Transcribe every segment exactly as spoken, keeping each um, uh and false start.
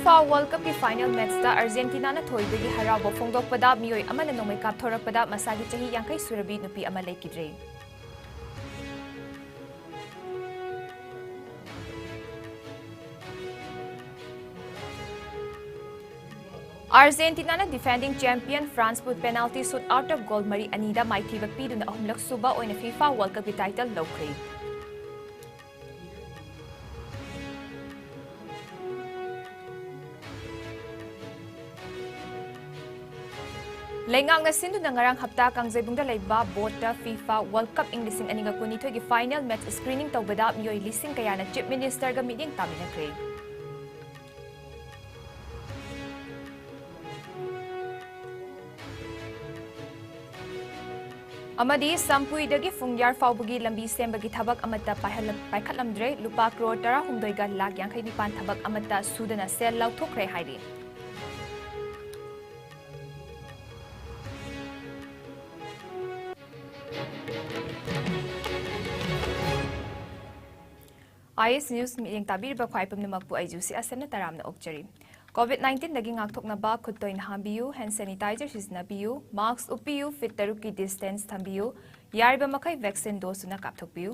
FIFA World Cupꯀꯤ final matchꯇ Argentinaꯅ ꯊꯣꯏꯕꯒꯤ ꯍꯔꯥꯎꯕ ꯐꯣꯡꯗꯣꯛꯄꯗ ꯃꯤꯑꯣꯏ ꯑꯃꯅ ꯅꯣꯡꯃꯩ ꯀꯥꯞꯊꯣꯔꯛꯄꯗ ꯃꯁꯥꯒꯤ ꯆꯍꯤ ꯌꯥꯡꯈꯩ ꯁꯨꯔꯕꯤ ꯅꯨꯄꯤ ꯑꯃ ꯂꯩꯈꯤꯗ꯭ꯔꯦ꯫ Argentinaꯅ defending champion Franceꯕꯨ penalty shootoutꯇ goal ꯃꯔꯤ ꯑꯅꯤꯗ ꯃꯥꯏꯊꯤꯕ ꯄꯤꯗꯨꯅ ꯑꯍꯨꯝꯂꯛ ꯁꯨꯕ ꯑꯣꯏꯅ FIFA World Cupꯀꯤ title ꯂꯧꯈ꯭ꯔꯦ꯫ ꯂꯩꯉꯥꯛꯅ ꯁꯤꯟꯗꯨꯅ ꯉꯔꯥꯡ ꯍꯞꯇꯥ ꯀꯥꯡꯖꯩꯕꯨꯡꯗ ꯂꯩꯕ ꯕꯣꯠꯇ FIFA World Cup ꯏꯪ ꯂꯤꯁꯤꯡ ꯑꯅꯤꯒ ꯀꯨꯟꯅꯤꯊꯣꯏꯒꯤ final match screening ꯇꯧꯕꯗ ꯃꯤꯑꯣꯏ ꯂꯤꯁꯤꯡ ꯀꯌꯥꯅ Chief Ministerꯒ ꯃꯤꯠꯌꯦꯡ ꯇꯥꯃꯤꯟꯅꯈ꯭ꯔꯦ꯫ ꯑꯃꯗꯤ ꯁꯝꯄꯨꯏꯗꯒꯤ ꯐꯨꯡꯌꯥꯔ ꯐꯥꯎꯕꯒꯤ ꯂꯝꯕꯤ ꯁꯦꯝꯕꯒꯤ ꯊꯕꯛ ꯑꯃꯠꯇ ꯄꯥꯏꯍꯜꯂ-, ꯄꯥꯏꯈꯠꯂꯝꯗ꯭ꯔꯦ꯫ ꯂꯨꯄꯥ ꯀ꯭ꯔꯣꯔ ꯇꯔꯥꯍꯨꯝꯗꯣꯏꯒ ꯂꯥꯈ ꯌꯥꯡꯈꯩ ꯅꯤꯄꯥꯟ ꯊꯕꯛ ꯑꯃꯠꯇ ꯁꯨꯗꯅ ꯁꯦꯜ ꯂꯧꯊꯣꯛꯈ꯭ꯔꯦ ꯍꯥꯏꯔꯤ꯫ IS News ꯃꯤꯠꯌꯦꯡ ꯇꯥꯕꯤꯔꯤꯕ ꯈ꯭ꯋꯥꯏ ꯄꯨꯝꯅꯃꯛꯄꯨ ꯑꯩ ꯖꯨꯁꯤ ꯑꯁꯦꯝꯅ ꯇꯔꯥꯝꯅ ꯑꯣꯛꯆꯔꯤ꯫ COVID nineteenꯗꯒꯤ ꯉꯥꯛꯊꯣꯛꯅꯕ ꯈꯨꯠ ꯇꯣꯏꯅ ꯍꯥꯝꯕꯤꯌꯨ, hand sanitizer ꯁꯤꯖꯤꯟꯅꯕꯤꯌꯨ, mask ꯎꯞꯄꯤꯌꯨ, feet ꯇꯔꯨꯛꯀꯤ distance ꯊꯝꯕꯤꯌꯨ, ꯌꯥꯔꯤꯕ ꯃꯈꯩ vaccine dose ꯁꯨꯅ ꯀꯥꯞꯊꯣꯛꯄꯤꯌꯨ꯫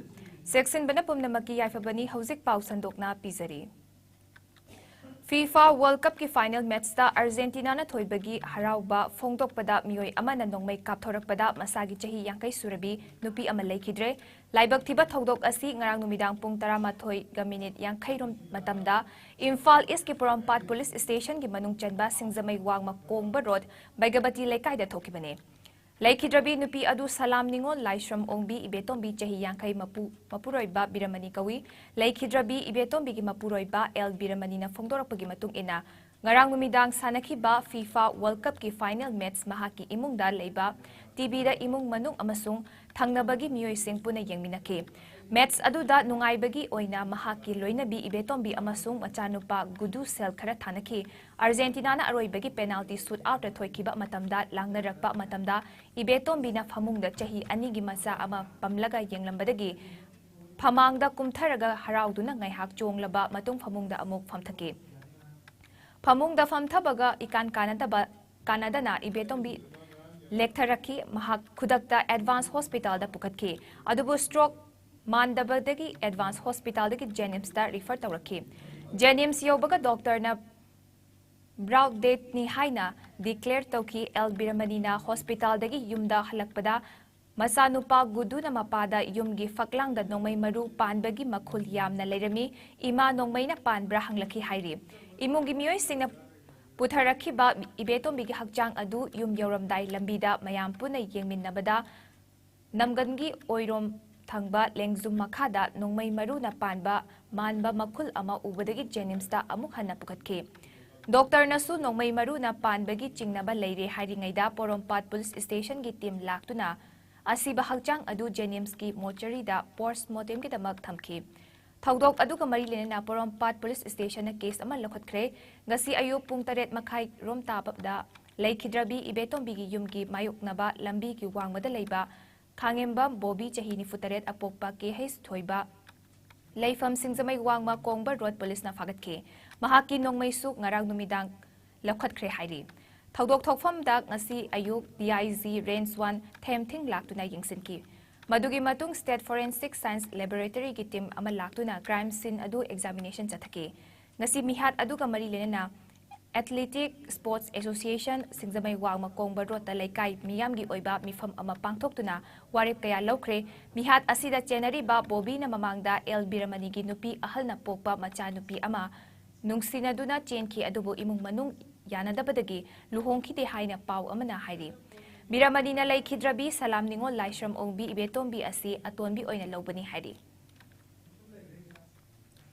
ꯆꯦꯛꯁꯤꯟꯕꯅ ꯄꯨꯝꯅꯃꯛꯀꯤ ꯌꯥꯏꯐꯕꯅꯤ꯫ ꯍꯧꯖꯤꯛ ꯄꯥꯎ ꯁꯟꯗꯣꯛꯅ ꯄꯤꯖꯔꯤ꯫ FIFA World Cupꯀꯤ final matchꯇ Argentinaꯅ ꯊꯣꯏꯕꯒꯤ ꯍꯔꯥꯎꯕ ꯐꯣꯡꯗꯣꯛꯄꯗ ꯃꯤꯑꯣꯏ ꯑꯃꯅ ꯅꯣꯡꯃꯩ ꯀꯥꯞꯊꯣꯔꯛꯄꯗ ꯃꯁꯥꯒꯤ ꯆꯍꯤ ꯌꯥꯡꯈꯩ ꯁꯨꯔꯕꯤ ꯅꯨꯄꯤ ꯑꯃ ꯂꯩꯈꯤꯗ꯭ꯔꯦ꯫ ꯂꯥꯏꯕꯛ ꯊꯤꯕ ꯊꯧꯗꯣꯛ ꯑꯁꯤ ꯉꯔꯥꯡ ꯅꯨꯃꯤꯗꯥꯡ ꯄꯨꯡ ꯇꯔꯥꯃꯥꯊꯣꯏꯒ minute ꯌꯥꯡꯈꯩ ꯔꯣꯝ ꯃꯇꯝꯗ ꯏꯝꯐꯥꯜ Eastꯀꯤ ꯄꯣꯔꯣꯝꯄꯥꯠ police stationꯒꯤ ꯃꯅꯨꯡ ꯆꯟꯕ ꯁꯤꯡꯖꯃꯩ ꯋꯥꯡꯃ ꯀꯣꯡꯕ road ꯕꯩꯒꯕꯇꯤ ꯂꯩꯀꯥꯏꯗ ꯊꯣꯛꯈꯤꯕꯅꯦ꯫ ꯂꯩꯈꯤꯗ꯭ꯔꯕꯤ ꯅꯨꯄꯤ ꯑꯗꯨ ꯁꯂꯥꯝ ꯅꯤꯉꯣꯜ ꯂꯥꯏꯁ꯭ꯔꯝ ꯑꯣꯡꯕꯤ ꯏꯕꯦꯇꯣꯝꯕꯤ ꯆꯍꯤ ꯌꯥꯡꯈꯩ ꯃꯄꯨ-, ꯃꯄꯨꯔꯣꯏꯕ ꯕꯤꯔꯃꯅꯤ ꯀꯧꯏ꯫ ꯂꯩꯈꯤꯗ꯭ꯔꯕꯤ ꯏꯕꯦꯇꯣꯝꯕꯤꯒꯤ ꯃꯄꯨꯔꯣꯏꯕ ꯑꯦꯜ ꯕꯤꯔꯃꯅꯤꯅ ꯐꯣꯡꯗꯣꯔꯛꯄꯒꯤ ꯃꯇꯨꯡ ꯏꯟꯅ, ꯉꯔꯥꯡ ꯅꯨꯃꯤꯗꯥꯡ ꯁꯥꯟꯅꯈꯤꯕ FIFA World Cupꯀꯤ final match ꯃꯍꯥꯛꯀꯤ ꯏꯃꯨꯡꯗ ꯂꯩꯕ TVꯗ ꯏꯃꯨꯡ ꯃꯅꯨꯡ ꯑꯃꯁꯨꯡ ꯊꯪꯅꯕꯒꯤ ꯃꯤꯑꯣꯏꯁꯤꯡ ꯄꯨꯟꯅ ꯌꯦꯡꯃꯤꯟꯅꯈꯤ꯫ Match ꯑꯗꯨꯗ ꯅꯨꯡꯉꯥꯏꯕꯒꯤ ꯑꯣꯏꯅ ꯃꯍꯥꯛꯀꯤ ꯂꯣꯏꯅꯕꯤ ꯏꯕꯦꯇꯣꯝꯕꯤ ꯑꯃꯁꯨꯡ ꯃꯆꯥꯅꯨꯄꯥ ꯒꯨꯗꯨ ꯁꯦꯜ ꯈꯔ ꯊꯥꯅꯈꯤ꯫ Argentinaꯅ ꯑꯔꯣꯏꯕꯒꯤ penalty shootoutꯇ ꯊꯣꯏꯈꯤꯕ ꯃꯇꯝꯗ ꯂꯥꯡꯅꯔꯛꯄ ꯃꯇꯝꯗ ꯏꯕꯦꯇꯣꯝꯕꯤꯅ ꯐꯃꯨꯡꯗ ꯆꯍꯤ ꯑꯅꯤꯒꯤ ꯃꯆꯥ ꯑꯃ ꯄꯝꯂꯒ ꯌꯦꯡꯂꯝꯕꯗꯒꯤ ꯐꯃꯥꯡꯗ ꯀꯨꯝꯊꯔꯒ ꯍꯔꯥꯎꯗꯨꯅ ꯉꯥꯏꯍꯥꯛ ꯆꯣꯡꯂꯕ ꯃꯇꯨꯡ ꯐꯃꯨꯡꯗ ꯑꯃꯨꯛ ꯐꯝꯊꯈꯤ꯫ ꯐꯃꯨꯡꯗ ꯐꯝꯊꯕꯒ ꯏꯀꯥꯟ ꯀꯥꯟꯅꯗꯕ ꯀꯥꯟꯅꯗꯅ ꯏꯕꯦꯇꯣꯝꯕꯤ ꯂꯦꯛꯊꯔꯛꯈꯤ꯫ ꯃꯍꯥꯛ ꯈꯨꯗꯛꯇ ꯑꯦꯗꯚꯥꯟꯁ ꯍꯣꯁꯄꯤꯇꯥꯜꯗ ꯄꯨꯈꯠꯈꯤ꯫ ꯑꯗꯨꯕꯨ ꯁ꯭ꯇ꯭ꯔꯣꯛ ꯃꯥꯟꯗꯕꯗꯒꯤ ꯑꯦꯗꯚꯥꯟꯁ ꯍꯣꯁꯄꯤꯇꯥꯜꯗꯒꯤ ꯖꯦꯅꯤꯝꯁꯇ ꯔꯤꯐꯔ ꯇꯧꯔꯛꯈꯤ꯫ ꯖꯦꯅꯤꯝꯁ ꯌꯧꯕꯒ ꯗꯣꯛꯇꯔꯅ ꯕ꯭ꯔꯥꯎꯠ ꯗꯦꯠꯅꯤ ꯍꯥꯏꯅ ꯗꯤꯀ꯭ꯂꯦꯌꯔ ꯇꯧꯈꯤ꯫ ꯑꯦꯜ ꯕꯤꯔꯃꯅꯤꯅ ꯍꯣꯁꯄꯤꯇꯥꯜꯗꯒꯤ ꯌꯨꯝꯗ ꯍꯜꯂꯛꯄꯗ ꯃꯆꯥꯅꯨꯄꯥ ꯒꯨꯗꯨꯅ ꯃꯄꯥꯗ ꯌꯨꯝꯒꯤ ꯐꯛꯂꯥꯡꯗ ꯅꯣꯡꯃꯩ ꯃꯔꯨ ꯄꯥꯟꯕꯒꯤ ꯃꯈꯨꯜ ꯌꯥꯝꯅ ꯂꯩꯔꯝꯃꯤ꯫ "ꯏꯃꯥ ꯅꯣꯡꯃꯩꯅ ꯄꯥꯟꯕ꯭ꯔꯥ?" ꯍꯪꯂꯛꯈꯤ ꯍꯥꯏꯔꯤ꯫ ꯏꯃꯨꯡꯒꯤ ꯃꯤꯑꯣꯏꯁꯤꯡꯅ ꯄꯨꯊꯔꯛꯈꯤꯕ ꯏꯕꯦꯇꯣꯝꯕꯤꯒꯤ ꯍꯛꯆꯥꯡ ꯑꯗꯨ ꯌꯨꯝ ꯌꯧꯔꯝꯗꯥꯏ ꯂꯝꯕꯤꯗ ꯃꯌꯥꯝ ꯄꯨꯟꯅ ꯌꯦꯡꯃꯤꯟꯅꯕꯗ ꯅꯝꯒꯟꯒꯤ ꯑꯣꯏꯔꯣꯝ ꯊꯪꯕ ꯂꯦꯡꯖꯨꯝ ꯃꯈꯥꯗ ꯅꯣꯡꯃꯩ ꯃꯔꯨꯅ ꯄꯥꯟꯕ ꯃꯥꯟꯕ ꯃꯈꯨꯜ ꯑꯃ ꯎꯕꯗꯒꯤ ꯖꯦꯅꯤꯝꯁꯇ ꯑꯃꯨꯛ ꯍꯟꯅ ꯄꯨꯈꯠꯈꯤ꯫ ꯗꯣꯛꯇꯔꯅꯁꯨ ꯅꯣꯡꯃꯩ ꯃꯔꯨꯅ ꯄꯥꯟꯕꯒꯤ ꯆꯤꯡꯅꯕ ꯂꯩꯔꯦ ꯍꯥꯏꯔꯤꯉꯩꯗ ꯄꯣꯔꯣꯝꯄꯥꯠ ꯄꯨꯂꯤꯁ ꯁ꯭ꯇꯦꯁꯟꯒꯤ ꯇꯤꯝ ꯂꯥꯛꯇꯨꯅ ꯑꯁꯤꯕ ꯍꯛꯆꯥꯡ ꯑꯗꯨ ꯖꯦꯅꯤꯝꯁꯀꯤ ꯃꯣꯔꯆꯔꯤꯗ ꯄꯣꯁ꯭ꯠꯃꯣꯔꯇꯦꯝꯒꯤꯗꯃꯛ ꯊꯝꯈꯤ꯫ ꯊꯧꯗꯣꯛ ꯑꯗꯨꯒ ꯃꯔꯤ ꯂꯩꯅꯅ ꯄꯣꯔꯣꯝꯄꯥꯠ ꯄꯨꯂꯤꯁ ꯁ꯭ꯇꯦꯁꯟꯅ ꯀꯦꯁ ꯑꯃ ꯂꯧꯈꯠꯈ꯭ꯔꯦ꯫ ꯉꯁꯤ ꯑꯌꯨꯛ ꯄꯨꯡ ꯇꯔꯦꯠ ꯃꯈꯥꯏ ꯔꯣꯝ ꯇꯥꯕꯗ ꯂꯩꯈꯤꯗ꯭ꯔꯕꯤ ꯏꯕꯦꯇꯣꯝꯕꯤꯒꯤ ꯌꯨꯝꯒꯤ ꯃꯥꯌꯣꯛꯅꯕ ꯂꯝꯕꯤꯒꯤ ꯋꯥꯡꯃꯗ ꯂꯩꯕ ꯈꯥꯉꯦꯝꯕꯝ ꯕꯣꯕꯤ, ꯆꯍꯤ ꯅꯤꯐꯨ ꯇꯔꯦꯠ, ꯑꯄꯣꯛꯄ ꯀꯦ ꯍꯩꯁ ꯊꯣꯏꯕ, ꯂꯩꯐꯝ ꯁꯤꯡꯖꯃꯩ ꯋꯥꯡꯃ ꯀꯣꯡꯕ ꯔꯣꯗ ꯄꯨꯂꯤꯁꯅ ꯐꯥꯒꯠꯈꯤ꯫ ꯃꯍꯥꯛꯀꯤ ꯅꯣꯡꯃꯩꯁꯨ ꯉꯔꯥꯡ ꯅꯨꯃꯤꯗꯥꯡ ꯂꯧꯈꯠꯈ꯭ꯔꯦ ꯍꯥꯏꯔꯤ꯫ ꯊꯧꯗꯣꯛ ꯊꯣꯛꯐꯝꯗ ꯉꯁꯤ ꯑꯌꯨꯛ D I G range one ꯊꯦꯝꯊꯤꯡ ꯂꯥꯛꯇꯨꯅ ꯌꯦꯡꯁꯤꯟꯈꯤ꯫ ꯃꯗꯨꯒꯤ ꯃꯇꯨꯡ ꯁ꯭ꯇꯦꯠ ꯐꯣꯔꯦꯟꯁꯤꯛ ꯁꯥꯏꯟꯁ ꯂꯦꯕꯣꯔꯦꯇꯔꯤꯒꯤ ꯇꯤꯝ ꯑꯃ ꯂꯥꯛꯇꯨꯅ ꯀ꯭ꯔꯥꯏꯝ ꯁꯤꯟ ꯑꯗꯨ ꯑꯦꯛꯖꯥꯃꯤꯅꯦꯁꯟ ꯆꯠꯊꯈꯤ꯫ ꯉꯁꯤ ꯃꯤꯍꯥꯠ ꯑꯗꯨꯒ ꯃꯔꯤ ꯂꯩꯅꯅ ꯑꯦꯊꯂꯦꯇꯤꯛ ꯁ꯭ꯄꯣꯔꯠꯁ ꯑꯦꯁꯣꯁꯤꯌꯦꯁꯟ ꯁꯤꯡꯖꯃꯩ ꯋꯥꯡꯃ ꯀꯣꯡꯕ ꯔꯣꯗꯇ ꯂꯩꯀꯥꯏ ꯃꯤꯌꯥꯝꯒꯤ ꯑꯣꯏꯕ ꯃꯤꯐꯝ ꯑꯃ ꯄꯥꯡꯊꯣꯛꯇꯨꯅ ꯋꯥꯔꯦꯞ ꯀꯌꯥ ꯂꯧꯈ꯭ꯔꯦ꯫ ꯃꯤꯍꯥꯠ ꯑꯁꯤꯗ ꯆꯦꯟꯅꯔꯤꯕ ꯕꯣꯕꯤꯅ ꯃꯃꯥꯡꯗ ꯑꯦꯜ ꯕꯤꯔꯃꯅꯤꯒꯤ ꯅꯨꯄꯤ ꯑꯍꯜꯅ ꯄꯣꯛꯄ ꯃꯆꯥꯅꯨꯄꯤ ꯑꯃ ꯅꯨꯡꯁꯤꯅꯗꯨꯅ ꯆꯦꯟꯈꯤ, ꯑꯗꯨꯕꯨ ꯏꯃꯨꯡ ꯃꯅꯨꯡ ꯌꯥꯅꯗꯕꯗꯒꯤ ꯂꯨꯍꯣꯡꯈꯤꯗꯦ ꯍꯥꯏꯅ ꯄꯥꯎ ꯑꯃꯅ ꯍꯥꯏꯔꯤ꯫ ꯕꯤꯔꯃꯅꯤꯅ ꯂꯩꯈꯤꯗ꯭ꯔꯕꯤ ꯁꯂꯥꯝ ꯅꯤꯉꯣꯜ ꯂꯥꯏꯁ꯭ꯔꯝ ꯑꯣꯡꯕꯤ ꯏꯕꯦꯇꯣꯝꯕꯤ ꯑꯁꯤ ꯑꯇꯣꯟꯕꯤ ꯑꯣꯏꯅ ꯂꯧꯕꯅꯤ ꯍꯥꯏꯔꯤ꯫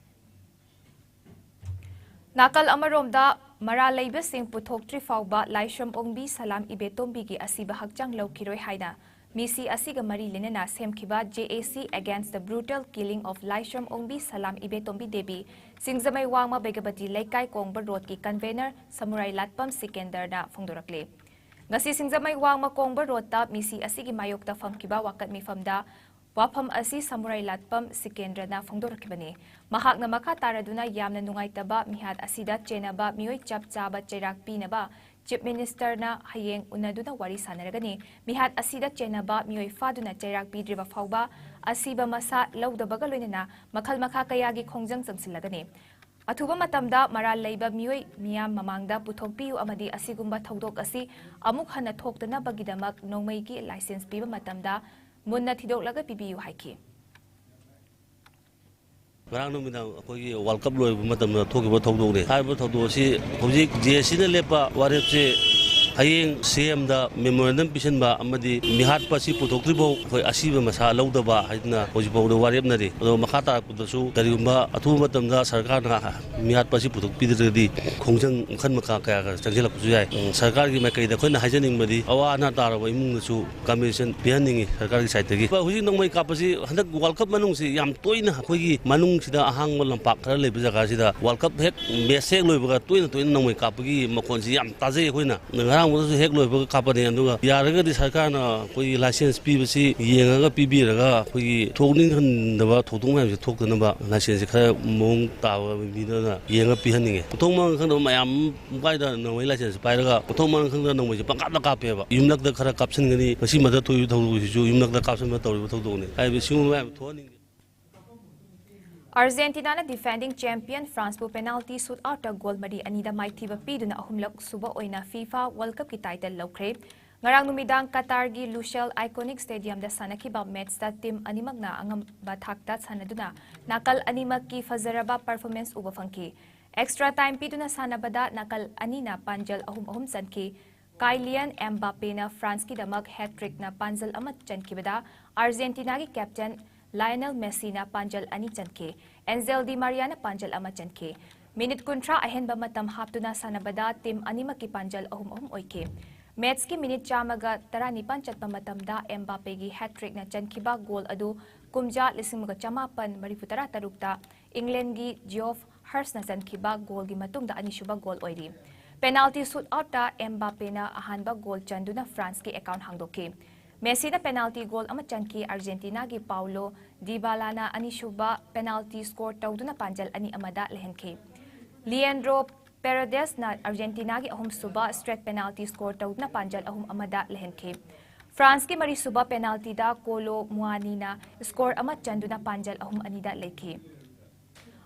ꯅꯥꯀꯜ ꯑꯃꯔꯣꯝꯗ, ꯃꯔꯥꯜ ꯂꯩꯕꯁꯤꯡ ꯄꯨꯊꯣꯛꯇ꯭ꯔꯤ ꯐꯥꯎꯕ ꯂꯥꯏꯁ꯭ꯔꯝ ꯑꯣꯡꯕꯤ ꯁꯂꯥꯝ ꯏꯕꯦꯇꯣꯝꯕꯤꯒꯤ ꯑꯁꯤꯕ ꯍꯛꯆꯥꯡ ꯂꯧꯈꯤꯔꯣꯏ ꯍꯥꯏꯅ ꯃꯤꯁꯤ ꯑꯁꯤꯒ ꯃꯔꯤ ꯂꯩꯅꯅ ꯁꯦꯝꯈꯤꯕ J A C Against the Brutal Killing of ꯂꯥꯏꯁ꯭ꯔꯝ ꯑꯣꯡꯕꯤ ꯁꯂꯥꯝ ꯏꯕꯦꯇꯣꯝꯕꯤ ꯗꯦꯕꯤ, ꯁꯤꯡꯖꯃꯩ ꯋꯥꯡꯃ ꯕꯦꯒꯕꯇꯤ ꯂꯩꯀꯥꯏ ꯀꯣꯡꯕ ꯔꯣꯗꯀꯤ ꯀꯟꯚꯦꯅꯔ ꯁꯃꯨꯔꯥꯏ ꯂꯥꯠꯄꯝ ꯁꯤꯀꯦꯟꯗꯔꯅ ꯐꯣꯡꯗꯣꯔꯛꯂꯤ꯫ ꯉꯁꯤ ꯁꯤꯡꯖꯃꯩ ꯋꯥꯡꯃ ꯀꯣꯡꯕ ꯔꯣꯗꯇ ꯃꯤꯁꯤ ꯑꯁꯤꯒꯤ ꯃꯥꯌꯣꯛꯇ ꯐꯝꯈꯤꯕ ꯋꯥꯀꯠ ꯃꯤꯐꯝꯗ ꯋꯥꯐꯝ ꯑꯁꯤ ꯁꯃꯨꯔꯥꯏ ꯂꯥꯠꯄꯝ ꯁꯤꯀꯦꯟꯗ꯭ꯔꯅ ꯐꯣꯡꯗꯣꯔꯛꯈꯤꯕꯅꯤ꯫ ꯃꯍꯥꯛꯅ ꯃꯈꯥ ꯇꯥꯔꯗꯨꯅ ꯌꯥꯝꯅ ꯅꯨꯡꯉꯥꯏꯇꯕ ꯃꯤꯍꯥꯠ ꯑꯁꯤꯗ ꯆꯦꯟꯅꯕ ꯃꯤꯑꯣꯏ ꯆꯞ ꯆꯥꯕ ꯆꯩꯔꯥꯛ ꯄꯤꯅꯕ Chief Ministerꯅ ꯍꯌꯦꯡ ꯎꯅꯗꯨꯅ ꯋꯥꯔꯤ ꯁꯥꯟꯅꯔꯒꯅꯤ꯫ ꯃꯤꯍꯥꯠ ꯑꯁꯤꯗ ꯆꯦꯟꯅꯕ ꯃꯤꯑꯣꯏ ꯐꯥꯗꯨꯅ ꯆꯩꯔꯥꯛ ꯄꯤꯗ꯭ꯔꯤꯕ ꯐꯥꯎꯕ ꯑꯁꯤꯕ ꯃꯁꯥ ꯂꯧꯗꯕꯒ ꯂꯣꯏꯅꯅ ꯃꯈꯜ ꯃꯈꯥ ꯀꯌꯥꯒꯤ ꯈꯣꯡꯖꯪ ꯆꯪꯁꯤꯜꯂꯒꯅꯤ꯫ ꯑꯊꯨꯕ ꯃꯇꯝꯗ ꯃꯔꯥꯜ ꯂꯩꯕ ꯃꯤꯑꯣꯏ ꯃꯤꯌꯥꯝ ꯃꯃꯥꯡꯗ ꯄꯨꯊꯣꯛꯄꯤꯌꯨ ꯑꯃꯗꯤ ꯑꯁꯤꯒꯨꯝꯕ ꯊꯧꯗꯣꯛ ꯑꯁꯤ ꯑꯃꯨꯛ ꯍꯟꯅ ꯊꯣꯛꯇꯅꯕꯒꯤꯗꯃꯛ ꯅꯣꯡꯃꯩꯒꯤ license ꯄꯤꯕ ꯃꯇꯝꯗ ꯃꯨꯟꯅ ꯊꯤꯗꯣꯛꯂꯒ ꯄꯤꯕꯤꯌꯨ ꯍꯥꯏꯈꯤ꯫ ꯉꯔꯥꯡ ꯅꯨꯃꯤꯗꯥꯡ ꯑꯩꯈꯣꯏꯒꯤ World Cup ꯂꯣꯏꯕ ꯃꯇꯝꯗ ꯊꯣꯛꯈꯤꯕ ꯊꯧꯗꯣꯛꯅꯤ꯫ ꯍꯥꯏꯔꯤꯕ ꯊꯧꯗꯣꯛ ꯑꯁꯤ ꯍꯧꯖꯤꯛ J S Cꯅ ꯂꯦꯞꯄ ꯋꯥꯔꯦꯞꯁꯦ ꯍꯌꯦꯡ C M ꯗ memorandum ꯄꯤꯁꯤꯟꯕ ꯑꯃꯗꯤ ꯃꯤꯍꯥꯠꯄ ꯑꯁꯤ ꯄꯨꯊꯣꯛꯇ꯭ꯔꯤꯐꯥꯎ ꯑꯩꯈꯣꯏ ꯑꯁꯤꯕ ꯃꯁꯥ ꯂꯧꯗꯕ ꯍꯥꯏꯗꯅ ꯍꯧꯖꯤꯛꯐꯥꯎꯗ ꯋꯥꯔꯦꯞꯅꯔꯤ꯫ ꯑꯗꯣ ꯃꯈꯥ ꯇꯥꯔꯛꯄꯗꯁꯨ ꯀꯔꯤꯒꯨꯝꯕ ꯑꯊꯨꯕ ꯃꯇꯝꯗ ꯁꯔꯀꯥꯔꯅ ꯃꯤꯍꯥꯠꯄ ꯑꯁꯤ ꯄꯨꯊꯣꯛꯄꯤꯗ꯭ꯔꯒꯗꯤ ꯈꯣꯡꯖꯪ ꯃꯈꯜ ꯃꯈꯥ ꯀꯌꯥ ꯀꯌꯥ ꯆꯪꯁꯤꯜꯂꯛꯄꯁꯨ ꯌꯥꯏ꯫ ꯎꯝ, ꯁꯔꯀꯥꯔꯒꯤ ꯃꯥꯏꯀꯩꯗ ꯑꯩꯈꯣꯏꯅ ꯍꯥꯏꯖꯅꯤꯡꯕꯗꯤ ꯑꯋꯥ ꯑꯅꯥ ꯇꯥꯔꯕ ꯏꯃꯨꯡꯗꯁꯨ compensation ꯄꯤꯍꯟꯅꯤꯡꯉꯤ ꯁꯔꯀꯥꯔꯒꯤ side ꯇꯒꯤ꯫ ꯍꯧꯖꯤꯛ ꯅꯣꯡꯃꯩ ꯀꯥꯞꯄꯁꯤ ꯍꯟꯗꯛ World Cup ꯃꯅꯨꯡꯁꯤ ꯌꯥꯝ ꯇꯣꯏꯅ ꯑꯩꯈꯣꯏꯒꯤ ꯃꯅꯨꯡꯁꯤꯗ ꯑꯍꯥꯡꯕ ꯂꯝꯄꯥꯛ ꯈꯔ ꯂꯩꯕ ꯖꯒꯥꯁꯤꯗ World Cup ꯍꯦꯛ match ꯍꯦꯛ ꯂꯣꯏꯕꯒ ꯇꯣꯏꯅ ꯇꯣꯏꯅ ꯅꯣꯡꯃꯩ ꯀꯥꯞꯄꯒꯤ ꯃꯈꯣꯟꯁꯤ ꯌꯥꯝ ꯇꯥꯖꯩ ꯑꯩꯈꯣꯏꯅ꯫ ꯉꯔꯥꯡꯕꯗꯁꯨ ꯍꯦꯛ ꯂꯣꯏꯕꯒ ꯀꯥꯞꯄꯅꯤ꯫ ꯑꯗꯨꯒ ꯌꯥꯔꯒꯗꯤ ꯁꯔꯀꯥꯔꯅ ꯑꯩꯈꯣꯏꯒꯤ license ꯄꯤꯕꯁꯤ ꯌꯦꯡꯉꯒ ꯄꯤꯕꯤꯔꯒ ꯑꯩꯈꯣꯏꯒꯤ ꯊꯣꯛꯅꯤꯡꯍꯟꯗꯕ ꯊꯧꯗꯣꯛ ꯃꯌꯥꯝꯁꯤ ꯊꯣꯛꯇꯅꯕ license ꯁꯤ ꯈꯔ ꯃꯑꯣꯡ ꯇꯥꯕ ꯃꯤꯗꯨꯅ ꯌꯦꯡꯉ ꯄꯤꯍꯟꯅꯤꯡꯉꯦ꯫ ꯃꯊꯣꯡ ꯃꯔꯝ ꯈꯪꯗꯕ ꯃꯌꯥꯝ ꯄꯥꯏꯗ ꯅꯣꯡꯃꯩ license ꯁꯤ ꯄꯥꯏꯔꯒ ꯃꯊꯣꯡ ꯃꯔꯝ ꯈꯪꯗꯅ ꯅꯣꯡꯃꯩꯁꯦ ꯄꯪꯀꯥꯞꯇ ꯀꯥꯞꯄꯦꯕ꯫ ꯌꯨꯝꯂꯛꯇ ꯈꯔ ꯀꯥꯞꯁꯤꯟꯒꯅꯤ꯫ ꯉꯁꯤ ꯃꯊꯛ ꯊꯣꯛꯏꯕ ꯊꯧꯗꯣꯛꯁꯤꯁꯨ ꯌꯨꯝꯂꯛꯇ ꯀꯥꯞꯁꯤꯟꯕ ꯇꯧꯔꯤꯕ ꯊꯧꯗꯣꯛꯅꯤ꯫ ꯍꯥꯏꯔꯤꯕ ꯁꯤꯒꯨꯝꯕ ꯃꯌꯥꯝ ꯊꯣꯛꯍꯟꯅꯤꯡꯗꯦ꯫ ꯑꯥꯔꯖꯦꯟꯇꯤꯅꯥꯅ defending champion ꯐ꯭ꯔꯥꯟꯁꯄꯨ penalty shootout ꯒꯣꯜ ꯃꯔꯤ ꯑꯅꯤꯗ ꯃꯥꯏꯊꯤꯕ ꯄꯤꯗꯨꯅ ꯑꯍꯨꯝꯂꯛ ꯁꯨꯕ ꯑꯣꯏꯅ FIFA World Cupꯀꯤ title ꯂꯧꯈ꯭ꯔꯦ꯫ ꯉꯔꯥꯡ ꯅꯨꯃꯤꯗꯥꯡ ꯀꯇꯥꯔꯒꯤ ꯂꯨꯁꯦꯜ Iconic Stadiumꯗ ꯁꯥꯟꯅꯈꯤꯕ matchꯇ team ꯑꯅꯤꯃꯛꯅ ꯑꯉꯝꯕ ꯊꯥꯛꯇ ꯁꯥꯟꯅꯗꯨꯅ ꯅꯥꯀꯜ ꯑꯅꯤꯃꯛꯀꯤ ꯐꯖꯔꯕ performance ꯎꯕ ꯐꯪꯈꯤ꯫ Extra time ꯄꯤꯗꯨꯅ ꯁꯥꯟꯅꯕꯗ ꯅꯥꯀꯜ ꯑꯅꯤꯅ ꯄꯥꯟꯖꯜ ꯑꯍꯨꯝ ꯑꯍꯨꯝ ꯆꯟꯈꯤ꯫ Kylian Mbappeꯅ ꯐ꯭ꯔꯥꯟꯁꯀꯤꯗꯃꯛ hat-trickꯅ ꯄꯥꯟꯖꯜ ꯑꯃ ꯆꯟꯈꯤꯕꯗ ꯑꯥꯔꯖꯦꯟꯇꯤꯅꯥꯒꯤ captain Lionel Messiꯅ ꯄꯥꯟꯖꯜ ꯑꯅꯤ ꯆꯟꯈꯤ꯫ Angel Di Mariaꯅ ꯄꯥꯟꯖꯜ ꯑꯃ ꯆꯟꯈꯤ꯫ Minute ꯀꯨꯟꯊ꯭ꯔꯥ ꯑꯍꯦꯟꯕ ꯃꯇꯝ ꯍꯥꯞꯇꯨꯅ ꯁꯥꯟꯅꯕꯗ team ꯑꯅꯤꯃꯛꯀꯤ ꯄꯥꯟꯖꯜ ꯑꯍꯨꯝ ꯑꯍꯨꯝ ꯑꯣꯏꯈꯤ꯫ Matchꯀꯤ minute ꯆꯥꯝꯃꯒ ꯇꯔꯥꯅꯤꯄꯥꯟ ꯆꯠꯄ ꯃꯇꯝꯗ Mbappeꯒꯤ hat-trickꯅ ꯆꯟꯈꯤꯕ ꯒꯣꯜ ꯑꯗꯨ ꯀꯨꯝꯖꯥ ꯂꯤꯁꯤꯡ ꯑꯃꯒ ꯆꯃꯥꯄꯟ ꯃꯔꯤꯐꯨ ꯇꯔꯥ ꯇꯔꯨꯛꯇ Englandꯒꯤ Geoff Hurstꯅ ꯆꯟꯈꯤꯕ ꯒꯣꯜꯒꯤ ꯃꯇꯨꯡꯗ ꯑꯅꯤꯁꯨꯕ ꯒꯣꯜ ꯑꯣꯏꯔꯤ꯫ Penalty shootoutꯇ Mbappeꯅ ꯑꯍꯥꯟꯕ ꯒꯣꯜ ꯆꯟꯗꯨꯅ ꯐ꯭ꯔꯥꯟꯁꯀꯤ account ꯍꯥꯡꯗꯣꯛꯈꯤ꯫ ꯃꯦꯁꯤꯅ ꯄꯦꯅꯥꯜꯇꯤ ꯒꯣꯜ ꯑꯃ ꯆꯟꯈꯤ꯫ ꯑꯥꯔꯖꯦꯟꯇꯤꯅꯥꯒꯤ ꯄꯥꯎꯂꯣ ꯗꯤꯕꯥꯂꯥꯅ ꯑꯅꯤꯁꯨꯕ ꯄꯦꯅꯥꯜꯇꯤ ꯁ꯭ꯀꯣꯔ ꯇꯧꯗꯨꯅ ꯄꯥꯟꯖꯜ ꯑꯅꯤ ꯑꯃꯗ ꯂꯩꯍꯟꯈꯤ꯫ ꯂꯤꯌꯦꯟꯗ꯭ꯔꯣ ꯄꯦꯔꯦꯗꯦꯁꯅ ꯑꯥꯔꯖꯦꯟꯇꯤꯅꯥꯒꯤ ꯑꯍꯨꯝꯁꯨꯕ ꯁ꯭ꯇ꯭ꯔꯦꯠ ꯄꯦꯅꯥꯜꯇꯤ ꯁ꯭ꯀꯣꯔ ꯇꯧꯗꯨꯅ ꯄꯥꯟꯖꯜ ꯑꯍꯨꯝ ꯑꯃꯗ ꯂꯩꯍꯟꯈꯤ꯫ ꯐ꯭ꯔꯥꯟꯁꯀꯤ ꯃꯔꯤꯁꯨꯕ ꯄꯦꯅꯥꯜꯇꯤꯗ ꯀꯣꯂꯣ ꯃꯨꯑꯥꯅꯤꯅ ꯁ꯭ꯀꯣꯔ ꯑꯃ ꯆꯟꯗꯨꯅ ꯄꯥꯟꯖꯜ ꯑꯍꯨꯝ ꯑꯅꯤꯗ ꯂꯩꯈꯤ꯫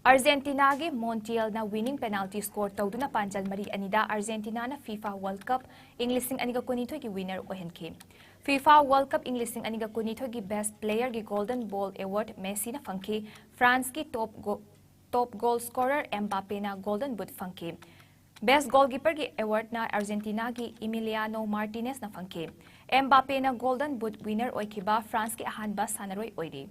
ꯑꯥꯔꯖꯦꯟꯇꯤꯅꯥꯒꯤ ꯃꯣꯟꯇꯤꯌꯦꯜꯅ ꯋꯤꯅꯤꯡ ꯄꯦꯅꯥꯜꯇꯤ ꯁ꯭ꯀꯣꯔ ꯇꯧꯗꯨꯅ ꯄꯥꯟꯖꯜ ꯃꯔꯤ ꯑꯅꯤꯗ ꯑꯥꯔꯖꯦꯟꯇꯤꯅꯥꯅ ꯐꯤꯐꯥ ꯋꯥꯔꯜꯗ ꯀꯞ ꯏꯪ ꯂꯤꯁꯤꯡ ꯑꯅꯤꯒ ꯀꯨꯟꯅꯤꯊꯣꯏꯒꯤ ꯋꯤꯅꯔ ꯑꯣꯏꯍꯟꯈꯤ꯫ ꯐꯤꯐꯥ ꯋꯥꯔꯜꯗ ꯀꯞ ꯏꯪ ꯂꯤꯁꯤꯡ ꯑꯅꯤꯒ ꯀꯨꯟꯅꯤꯊꯣꯏꯒꯤ ꯕꯦꯁ꯭ꯠ ꯄ꯭ꯂꯦꯌꯔꯒꯤ ꯒꯣꯜꯗꯟ ꯕꯣꯜ ꯑꯦꯋꯥꯔꯗ ꯃꯦꯁꯤꯅ ꯐꯪꯈꯤ꯫ ꯐ꯭ꯔꯥꯟꯁꯀꯤ ꯇꯣꯞ ꯒꯣ-, ꯇꯣꯞ ꯒꯣꯜ ꯁ꯭ꯀꯣꯔꯔ ꯑꯦꯝꯕꯥꯄꯦꯅ ꯒꯣꯜꯗꯟ ꯕꯨꯠ ꯐꯪꯈꯤ꯫ ꯕꯦꯁ꯭ꯠ ꯒꯣꯜꯀꯤꯄꯔꯒꯤ ꯑꯦꯋꯥꯔꯗꯅ ꯑꯥꯔꯖꯦꯟꯇꯤꯅꯥꯒꯤ ꯏꯃꯤꯂꯤꯌꯥꯅꯣ ꯃꯥꯔꯇꯤꯅꯦꯁꯅ ꯐꯪꯈꯤ꯫ ꯑꯦꯝꯕꯥꯄꯦꯅ ꯒꯣꯜꯗꯟ ꯕꯨꯠ ꯋꯤꯅꯔ ꯑꯣꯏꯈꯤꯕ ꯐ꯭ꯔꯥꯟꯁꯀꯤ ꯑꯍꯥꯟꯕ ꯁꯥꯟꯅꯔꯣꯏ ꯑꯣꯏꯔꯤ꯫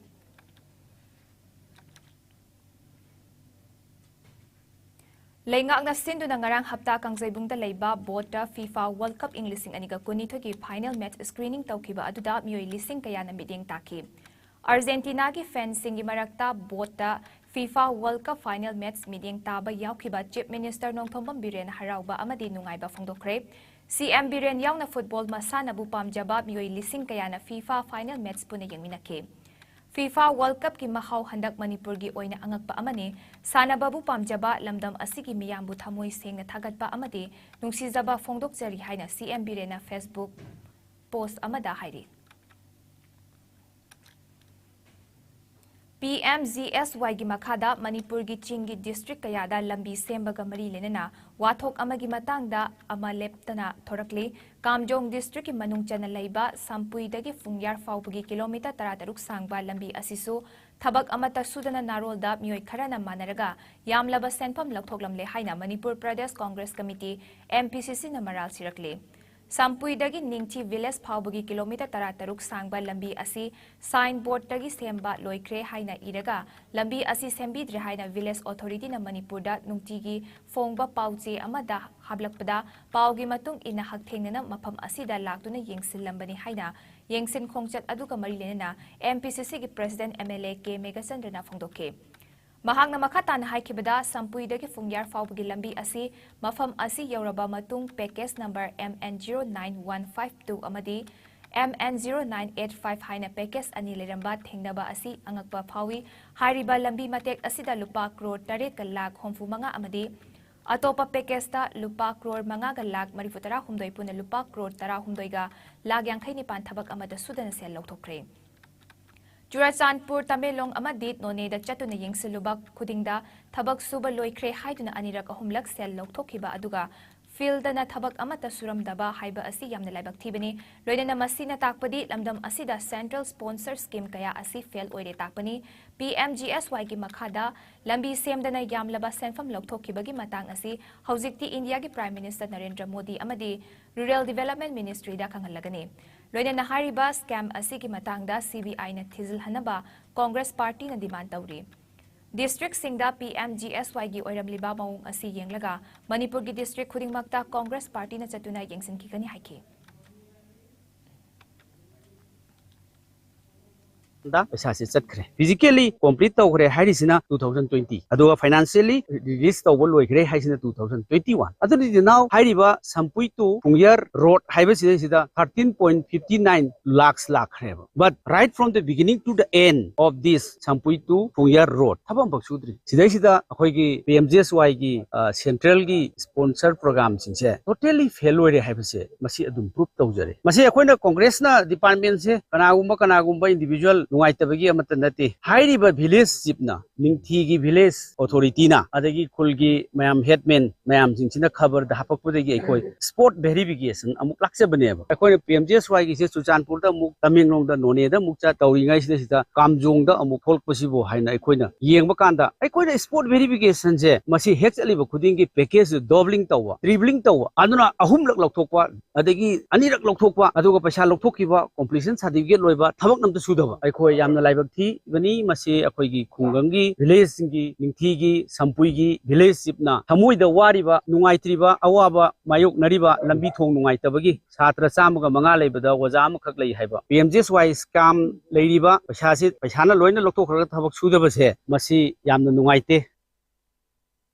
ꯂꯩꯉꯥꯛꯅ ꯁꯤꯟꯗꯨꯅ ꯉꯔꯥꯡ ꯍꯞꯇꯥ ꯀꯥꯡꯖꯩꯕꯨꯡꯗ ꯂꯩꯕ ꯕꯣꯠꯇ ꯐꯤꯐꯥ ꯋꯥꯔꯜꯗ ꯀꯞ ꯏꯪ ꯂꯤꯁꯤꯡ ꯑꯅꯤꯒ ꯀꯨꯟꯅꯤꯊꯣꯏꯒꯤ ꯐꯥꯏꯅꯦꯜ ꯃꯦꯆ ꯁ꯭ꯀ꯭ꯔꯤꯅꯤꯡ ꯇꯧꯈꯤꯕ ꯑꯗꯨꯗ ꯃꯤꯑꯣꯏ ꯂꯤꯁꯤꯡ ꯀꯌꯥꯅ ꯃꯤꯠꯌꯦꯡ ꯇꯥꯈꯤ꯫ ꯑꯥꯔꯖꯦꯟꯇꯤꯅꯥꯒꯤ ꯐꯦꯟꯁꯤꯡꯒꯤ ꯃꯔꯛꯇ ꯕꯣꯠꯇ FIFA World Cup final match ꯃꯤꯠꯌꯦꯡ ꯇꯥꯕ ꯌꯥꯎꯈꯤꯕ ꯆꯤꯐ ꯃꯤꯅꯤꯁꯇꯔ ꯅꯣꯡꯊꯣꯝꯕꯝ ꯕꯤꯔꯦꯟ ꯍꯔꯥꯎꯕ ꯑꯃꯗꯤ ꯅꯨꯡꯉꯥꯏꯕ ꯐꯣꯡꯗꯣꯛꯈ꯭ꯔꯦ꯫ ꯁꯤ ꯑꯦꯝ ꯕꯤꯔꯦꯟ ꯌꯥꯎꯅ ꯐꯨꯠꯕꯣꯜ ꯃꯁꯥꯟꯅꯕꯨ ꯄꯥꯝꯖꯕ ꯃꯤꯑꯣꯏ ꯂꯤꯁꯤꯡ ꯀꯌꯥꯅ ꯐꯤꯐꯥ ꯐꯥꯏꯅꯦꯜ ꯃꯦꯆ ꯄꯨꯟꯅ ꯌꯦꯡꯃꯤꯟꯅꯈꯤ꯫ ꯐꯤꯐꯥ ꯋꯥꯔꯜꯗ ꯀꯞꯀꯤ ꯃꯍꯥꯎ ꯍꯟꯗꯛ ꯃꯅꯤꯄꯨꯔꯒꯤ ꯑꯣꯏꯅ ꯑꯉꯛꯄ ꯑꯃꯅꯤ꯫ ꯁꯥꯟꯅꯕꯕꯨ ꯄꯥꯝꯖꯕ ꯂꯝꯗꯝ ꯑꯁꯤꯒꯤ ꯃꯤꯌꯥꯝꯕꯨ ꯊꯃꯣꯏ ꯁꯦꯡꯅ ꯊꯥꯒꯠꯄ ꯑꯃꯗꯤ ꯅꯨꯡꯁꯤꯖꯕ ꯐꯣꯡꯗꯣꯛꯆꯔꯤ ꯍꯥꯏꯅ ꯁꯤ ꯑꯦꯝ ꯕꯤꯔꯦꯟꯅ ꯐꯦꯁꯕꯨꯛ ꯄꯣꯁ꯭ꯠ ꯑꯃꯗ ꯍꯥꯏꯔꯤ꯫ ꯄꯤ ꯑꯦꯝ ꯖꯤ ꯑꯦꯁ ꯋꯥꯏꯒꯤ ꯃꯈꯥꯗ ꯃꯅꯤꯄꯨꯔꯒꯤ ꯆꯤꯡꯒꯤ ꯗꯤꯁꯇ꯭ꯔꯤꯛ ꯀꯌꯥꯗ ꯂꯝꯕꯤ ꯁꯦꯝꯕꯒ ꯃꯔꯤ ꯂꯩꯅꯅ ꯋꯥꯊꯣꯛ ꯑꯃꯒꯤ ꯃꯇꯥꯡꯗ ꯑꯃ ꯂꯦꯞꯇꯅ ꯊꯣꯔꯛꯂꯤ꯫ ꯀꯥꯝꯖꯣꯡ ꯗꯤꯁꯇ꯭ꯔꯤꯛꯀꯤ ꯃꯅꯨꯡ ꯆꯟꯅ ꯂꯩꯕ ꯁꯝꯄꯨꯏꯗꯒꯤ ꯐꯨꯡꯌꯥꯔ ꯐꯥꯎꯕꯒꯤ ꯀꯤꯂꯣꯃꯤꯇꯔ ꯇꯔꯥꯇꯔꯨꯛ ꯁꯥꯡꯕ ꯂꯝꯕꯤ ꯑꯁꯤꯁꯨ ꯊꯕꯛ ꯑꯃꯠꯇ ꯁꯨꯗꯅ ꯅꯥꯔꯣꯜꯗ ꯃꯤꯑꯣꯏ ꯈꯔꯅ ꯃꯥꯟꯅꯔꯒ ꯌꯥꯝꯂꯕ ꯁꯦꯟꯐꯝ ꯂꯧꯊꯣꯛꯂꯝꯂꯦ ꯍꯥꯏꯅ Manipur Pradesh Congress committee, M P ꯁꯤ ꯁꯤꯅ ꯃꯔꯥꯜ ꯁꯤꯔꯛꯂꯤ꯫ ꯁꯝꯄꯨꯏꯗꯒꯤ ꯅꯤꯡꯊꯤ ꯚꯤꯂꯦꯖ ꯐꯥꯎꯕꯒꯤ ꯀꯤꯂꯣꯃꯤꯇꯔ ꯇꯔꯥꯇꯔꯨꯛ ꯁꯥꯡꯕ ꯂꯝꯕꯤ ꯑꯁꯤ ꯁꯥꯏꯟ ꯕꯣꯔꯗꯇꯒꯤ ꯁꯦꯝꯕ ꯂꯣꯏꯈ꯭ꯔꯦ ꯍꯥꯏꯅ ꯏꯔꯒ ꯂꯝꯕꯤ ꯑꯁꯤ ꯁꯦꯝꯕꯤꯗ꯭ꯔꯦ ꯍꯥꯏꯅ ꯚꯤꯂꯦꯖ ꯑꯣꯊꯣꯔꯤꯇꯤꯅ ꯃꯅꯤꯄꯨꯔꯗ ꯅꯨꯡꯇꯤꯒꯤ ꯐꯣꯡꯕ ꯄꯥꯎꯆꯦ ꯑꯃꯗ ꯍꯥꯞꯂꯛꯄꯗ, ꯄꯥꯎꯒꯤ ꯃꯇꯨꯡ ꯏꯟꯅ ꯍꯛꯊꯦꯡꯅꯅ ꯃꯐꯝ ꯑꯁꯤꯗ ꯂꯥꯛꯇꯨꯅ ꯌꯦꯡꯁꯤꯜꯂꯝꯕꯅꯤ ꯍꯥꯏꯅ ꯌꯦꯡꯁꯤꯟ ꯈꯣꯡꯆꯠ ꯑꯗꯨꯒ ꯃꯔꯤ ꯂꯩꯅꯅ ꯑꯦꯝ ꯄꯤ ꯁꯤ ꯁꯤꯒꯤ president M L A K ꯃꯦꯘꯆꯟꯗ꯭ꯔꯅ ꯐꯣꯡꯗꯣꯛꯈꯤ꯫ ꯃꯍꯥꯛꯅ ꯃꯈꯥ ꯇꯥꯅ ꯍꯥꯏꯈꯤꯕꯗ, ꯁꯝꯄꯨꯏꯗꯒꯤ ꯐꯨꯡꯌꯥꯔ ꯐꯥꯎꯕꯒꯤ ꯂꯝꯕꯤ ꯑꯁꯤ ꯃꯐꯝ ꯑꯁꯤ ꯌꯧꯔꯕ ꯃꯇꯨꯡ package number M N zero nine one five two ꯑꯃꯗꯤ M N zero nine eight five ꯍꯥꯏꯅ package ꯑꯅꯤ ꯂꯩꯔꯝꯕ ꯊꯦꯡꯅꯕ ꯑꯁꯤ ꯑꯉꯛꯄ ꯐꯥꯎꯏ꯫ ꯍꯥꯏꯔꯤꯕ ꯂꯝꯕꯤ ꯃꯇꯦꯛ ꯑꯁꯤꯗ ꯂꯨꯄꯥ ꯀ꯭ꯔꯣꯔ ꯇꯔꯦꯠꯀ ꯂꯥꯈ ꯍꯨꯝꯐꯨ ꯃꯉꯥ ꯑꯃꯗꯤ ꯑꯇꯣꯞꯄ packageꯇ ꯂꯨꯄꯥ ꯀ꯭ꯔꯣꯔ ꯃꯉꯥꯒ ꯂꯥꯈ ꯃꯔꯤꯐꯨ ꯇꯔꯥ ꯍꯨꯝꯗꯣꯏ, ꯄꯨꯟꯅ ꯂꯨꯄꯥ ꯀ꯭ꯔꯣꯔ ꯇꯔꯥ ꯍꯨꯝꯗꯣꯏꯒ ꯂꯥꯈ ꯌꯥꯡꯈꯩ ꯅꯤꯄꯥꯟ ꯊꯕꯛ ꯑꯃꯠꯇ ꯁꯨꯗꯅ ꯁꯦꯜ ꯂꯧꯊꯣꯛꯈ꯭ꯔꯦ꯫ ꯆꯨꯔꯥꯆꯥꯟꯄꯨꯔ, ꯇꯃꯦꯡꯂꯣꯡ ꯑꯃꯗꯤ ꯅꯣꯅꯦꯗ ꯆꯠꯇꯨꯅ ꯌꯦꯡꯁꯤꯜꯂꯨꯕ ꯈꯨꯗꯤꯡꯗ ꯊꯕꯛ ꯁꯨꯕ ꯂꯣꯏꯈ꯭ꯔꯦ ꯍꯥꯏꯗꯨꯅ ꯑꯅꯤꯔꯛ ꯑꯍꯨꯝꯂꯛ ꯁꯦꯜ ꯂꯧꯊꯣꯛꯈꯤꯕ ꯑꯗꯨꯒ fieldꯗꯅ ꯊꯕꯛ ꯑꯃꯠꯇ ꯁꯨꯔꯝꯗꯕ ꯍꯥꯏꯕ ꯑꯁꯤ ꯌꯥꯝꯅ ꯂꯥꯏꯕꯛ ꯊꯤꯕꯅꯤ꯫ ꯂꯣꯏꯅꯅ ꯃꯁꯤꯅ ꯇꯥꯛꯄꯗꯤ ꯂꯝꯗꯝ ꯑꯁꯤꯗ central sponsor scheme ꯀꯌꯥ ꯑꯁꯤ fail ꯑꯣꯏꯔꯦ ꯇꯥꯛꯄꯅꯤ꯫ P M G S Yꯒꯤ ꯃꯈꯥꯗ ꯂꯝꯕꯤ ꯁꯦꯝꯗꯅ ꯌꯥꯝꯂꯕ ꯁꯦꯟꯐꯝ ꯂꯧꯊꯣꯛꯈꯤꯕꯒꯤ ꯃꯇꯥꯡ ꯑꯁꯤ ꯍꯧꯖꯤꯛꯇꯤ ꯏꯟꯗꯤꯌꯥꯒꯤ Prime Minister ꯅꯔꯦꯟꯗ꯭ꯔ ꯃꯣꯗꯤ ꯑꯃꯗꯤ Rural Development Ministryꯗ ꯈꯪꯍꯜꯂꯒꯅꯤ꯫ ꯂꯣꯏꯅꯅ ꯍꯥꯏꯔꯤꯕ scam ꯑꯁꯤꯒꯤ ꯃꯇꯥꯡꯗ C B Iꯅ ꯊꯤꯖꯤꯜꯍꯟꯅꯕ Congress Partyꯅ demand ꯇꯧꯔꯤ꯫ Districtꯁꯤꯡꯗ P M G S Yꯒꯤ ꯑꯣꯏꯔꯝꯂꯤꯕ ꯃꯑꯣꯡ ꯑꯁꯤ ꯌꯦꯡꯂꯒ ꯃꯅꯤꯄꯨꯔꯒꯤ district ꯈꯨꯗꯤꯡꯃꯛꯇ Congress Partyꯅ ꯆꯠꯇꯨꯅ ꯌꯦꯡꯁꯤꯟꯈꯤꯒꯅꯤ ꯍꯥꯏꯈꯤ꯫ ꯗ ꯄꯩꯁꯥꯁꯦ ꯆꯠꯈ꯭ꯔꯦ꯫ Physically complete ꯇꯧꯈ꯭ꯔꯦ ꯍꯥꯏꯔꯤꯁꯤꯅ two thousand twenty, ꯑꯗꯨꯒ financially release ꯇꯧꯕ ꯂꯣꯏꯈ꯭ꯔꯦ ꯍꯥꯏꯁꯤꯅ two thousand twenty one꯫ ꯑꯗꯨꯅ now ꯍꯥꯏꯔꯤꯕ Sampui to Phungyar Road ꯍꯥꯏꯕꯁꯤꯗꯩꯁꯤꯗ thirteen point fifty nine lakhs ꯂꯥꯛꯈ꯭ꯔꯦꯕ꯫ But right from the beginning to the end of this Sampui to Phungyar Road ꯊꯕꯛ ꯑꯃꯐꯥꯎ ꯁꯨꯗ꯭ꯔꯤ꯫ ꯁꯤꯗꯩꯁꯤꯗ ꯑꯩꯈꯣꯏꯒꯤ P M G S Yꯒꯤ, ꯑ, centralꯒꯤ sponsor programꯁꯤꯡꯁꯦ totally fail ꯑꯣꯏꯔꯦ ꯍꯥꯏꯕꯁꯦ ꯃꯁꯤ ꯑꯗꯨꯝ prove ꯇꯧꯖꯔꯦ꯫ ꯃꯁꯤ ꯑꯩꯈꯣꯏꯅ Congressꯅ departmentꯁꯦ ꯀꯅꯥꯒꯨꯝꯕ, ꯀꯅꯥꯒꯨꯝꯕ individual ꯅꯨꯡꯉꯥꯏꯇꯕꯒꯤ ꯑꯃꯠꯇ ꯅꯠꯇꯦ꯫ ꯍꯥꯏꯔꯤꯕ village chiefꯅ, ꯅꯤꯡꯊꯤꯒꯤ village authorityꯅ, ꯑꯗꯒꯤ ꯈꯨꯜꯒꯤ ꯃꯌꯥꯝ headman ꯃꯌꯥꯝꯁꯤꯡꯁꯤꯅ ꯈꯕꯔꯗ ꯍꯥꯄꯛꯄꯗꯒꯤ ꯑꯩꯈꯣꯏ spot verification ꯑꯃꯨꯛ ꯂꯥꯛꯆꯕꯅꯦꯕ꯫ ꯑꯩꯈꯣꯏꯅ P M G S Yꯒꯤꯁꯦ ꯆꯨꯔꯆꯥꯟꯄꯨꯔꯗ ꯑꯃꯨꯛ, ꯇꯃꯦꯡꯂꯣꯡꯗ, ꯅꯣꯅꯦꯗ ꯑꯃꯨꯛ ꯆꯠ ꯇꯧꯔꯤꯉꯩꯁꯤꯗꯩꯁꯤꯗ ꯀꯥꯝꯖꯣꯡꯗ ꯑꯃꯨꯛ ꯊꯣꯛꯂꯛꯄꯁꯤꯕꯨ ꯍꯥꯏꯅ ꯑꯩꯈꯣꯏꯅ ꯌꯦꯡꯕ ꯀꯥꯟꯗ ꯑꯩꯈꯣꯏꯅ spot verificationꯁꯦ ꯃꯁꯤ ꯍꯦꯛ ꯆꯠꯂꯤꯕ ꯈꯨꯗꯤꯡꯒꯤ packageꯁꯦ doubling ꯇꯧꯕ, tripling ꯇꯧꯕ, ꯑꯗꯨꯅ ꯑꯍꯨꯝꯂꯛ ꯂꯧꯊꯣꯛꯄ, ꯑꯗꯒꯤ ꯑꯅꯤꯔꯛ ꯂꯧꯊꯣꯛꯄ, ꯑꯗꯨꯒ ꯄꯩꯁꯥ ꯂꯧꯊꯣꯛꯈꯤꯕ, completion certificate ꯂꯣꯏꯕ, ꯊꯕꯛ ꯑꯝꯇ ꯁꯨꯗꯕ꯫ ꯑꯩꯈꯣꯏ ꯌꯥꯝꯅ ꯂꯥꯏꯕꯛ ꯊꯤꯕꯅꯤ꯫ ꯃꯁꯤ ꯑꯩꯈꯣꯏꯒꯤ ꯈꯨꯡꯒꯪꯒꯤ villageꯁꯤꯡꯒꯤ, ꯅꯤꯡꯊꯤꯒꯤ, ꯁꯝꯄꯨꯏꯒꯤ village chiefꯅ ꯊꯃꯣꯏꯗ ꯋꯥꯔꯤꯕ, ꯅꯨꯡꯉꯥꯏꯇ꯭ꯔꯤꯕ, ꯑꯋꯥꯕ ꯃꯥꯌꯣꯛꯅꯔꯤꯕ, ꯂꯝꯕꯤ ꯊꯣꯡ ꯅꯨꯡꯉꯥꯏꯇꯕꯒꯤ ꯁꯥꯇ꯭ꯔ ꯆꯥꯝꯃꯒ ꯃꯉꯥ ꯂꯩꯕꯗ ꯑꯣꯖꯥ ꯑꯃꯈꯛ ꯂꯩ ꯍꯥꯏꯕ꯫ P M G S Y scam ꯂꯩꯔꯤꯕ, ꯄꯩꯁꯥꯁꯤ ꯄꯩꯁꯥꯅ ꯂꯣꯏꯅ ꯂꯧꯊꯣꯛꯈ꯭ꯔꯒ ꯊꯕꯛ ꯁꯨꯗꯕꯁꯦ ꯃꯁꯤ ꯌꯥꯝꯅ ꯅꯨꯡꯉꯥꯏꯇꯦ꯫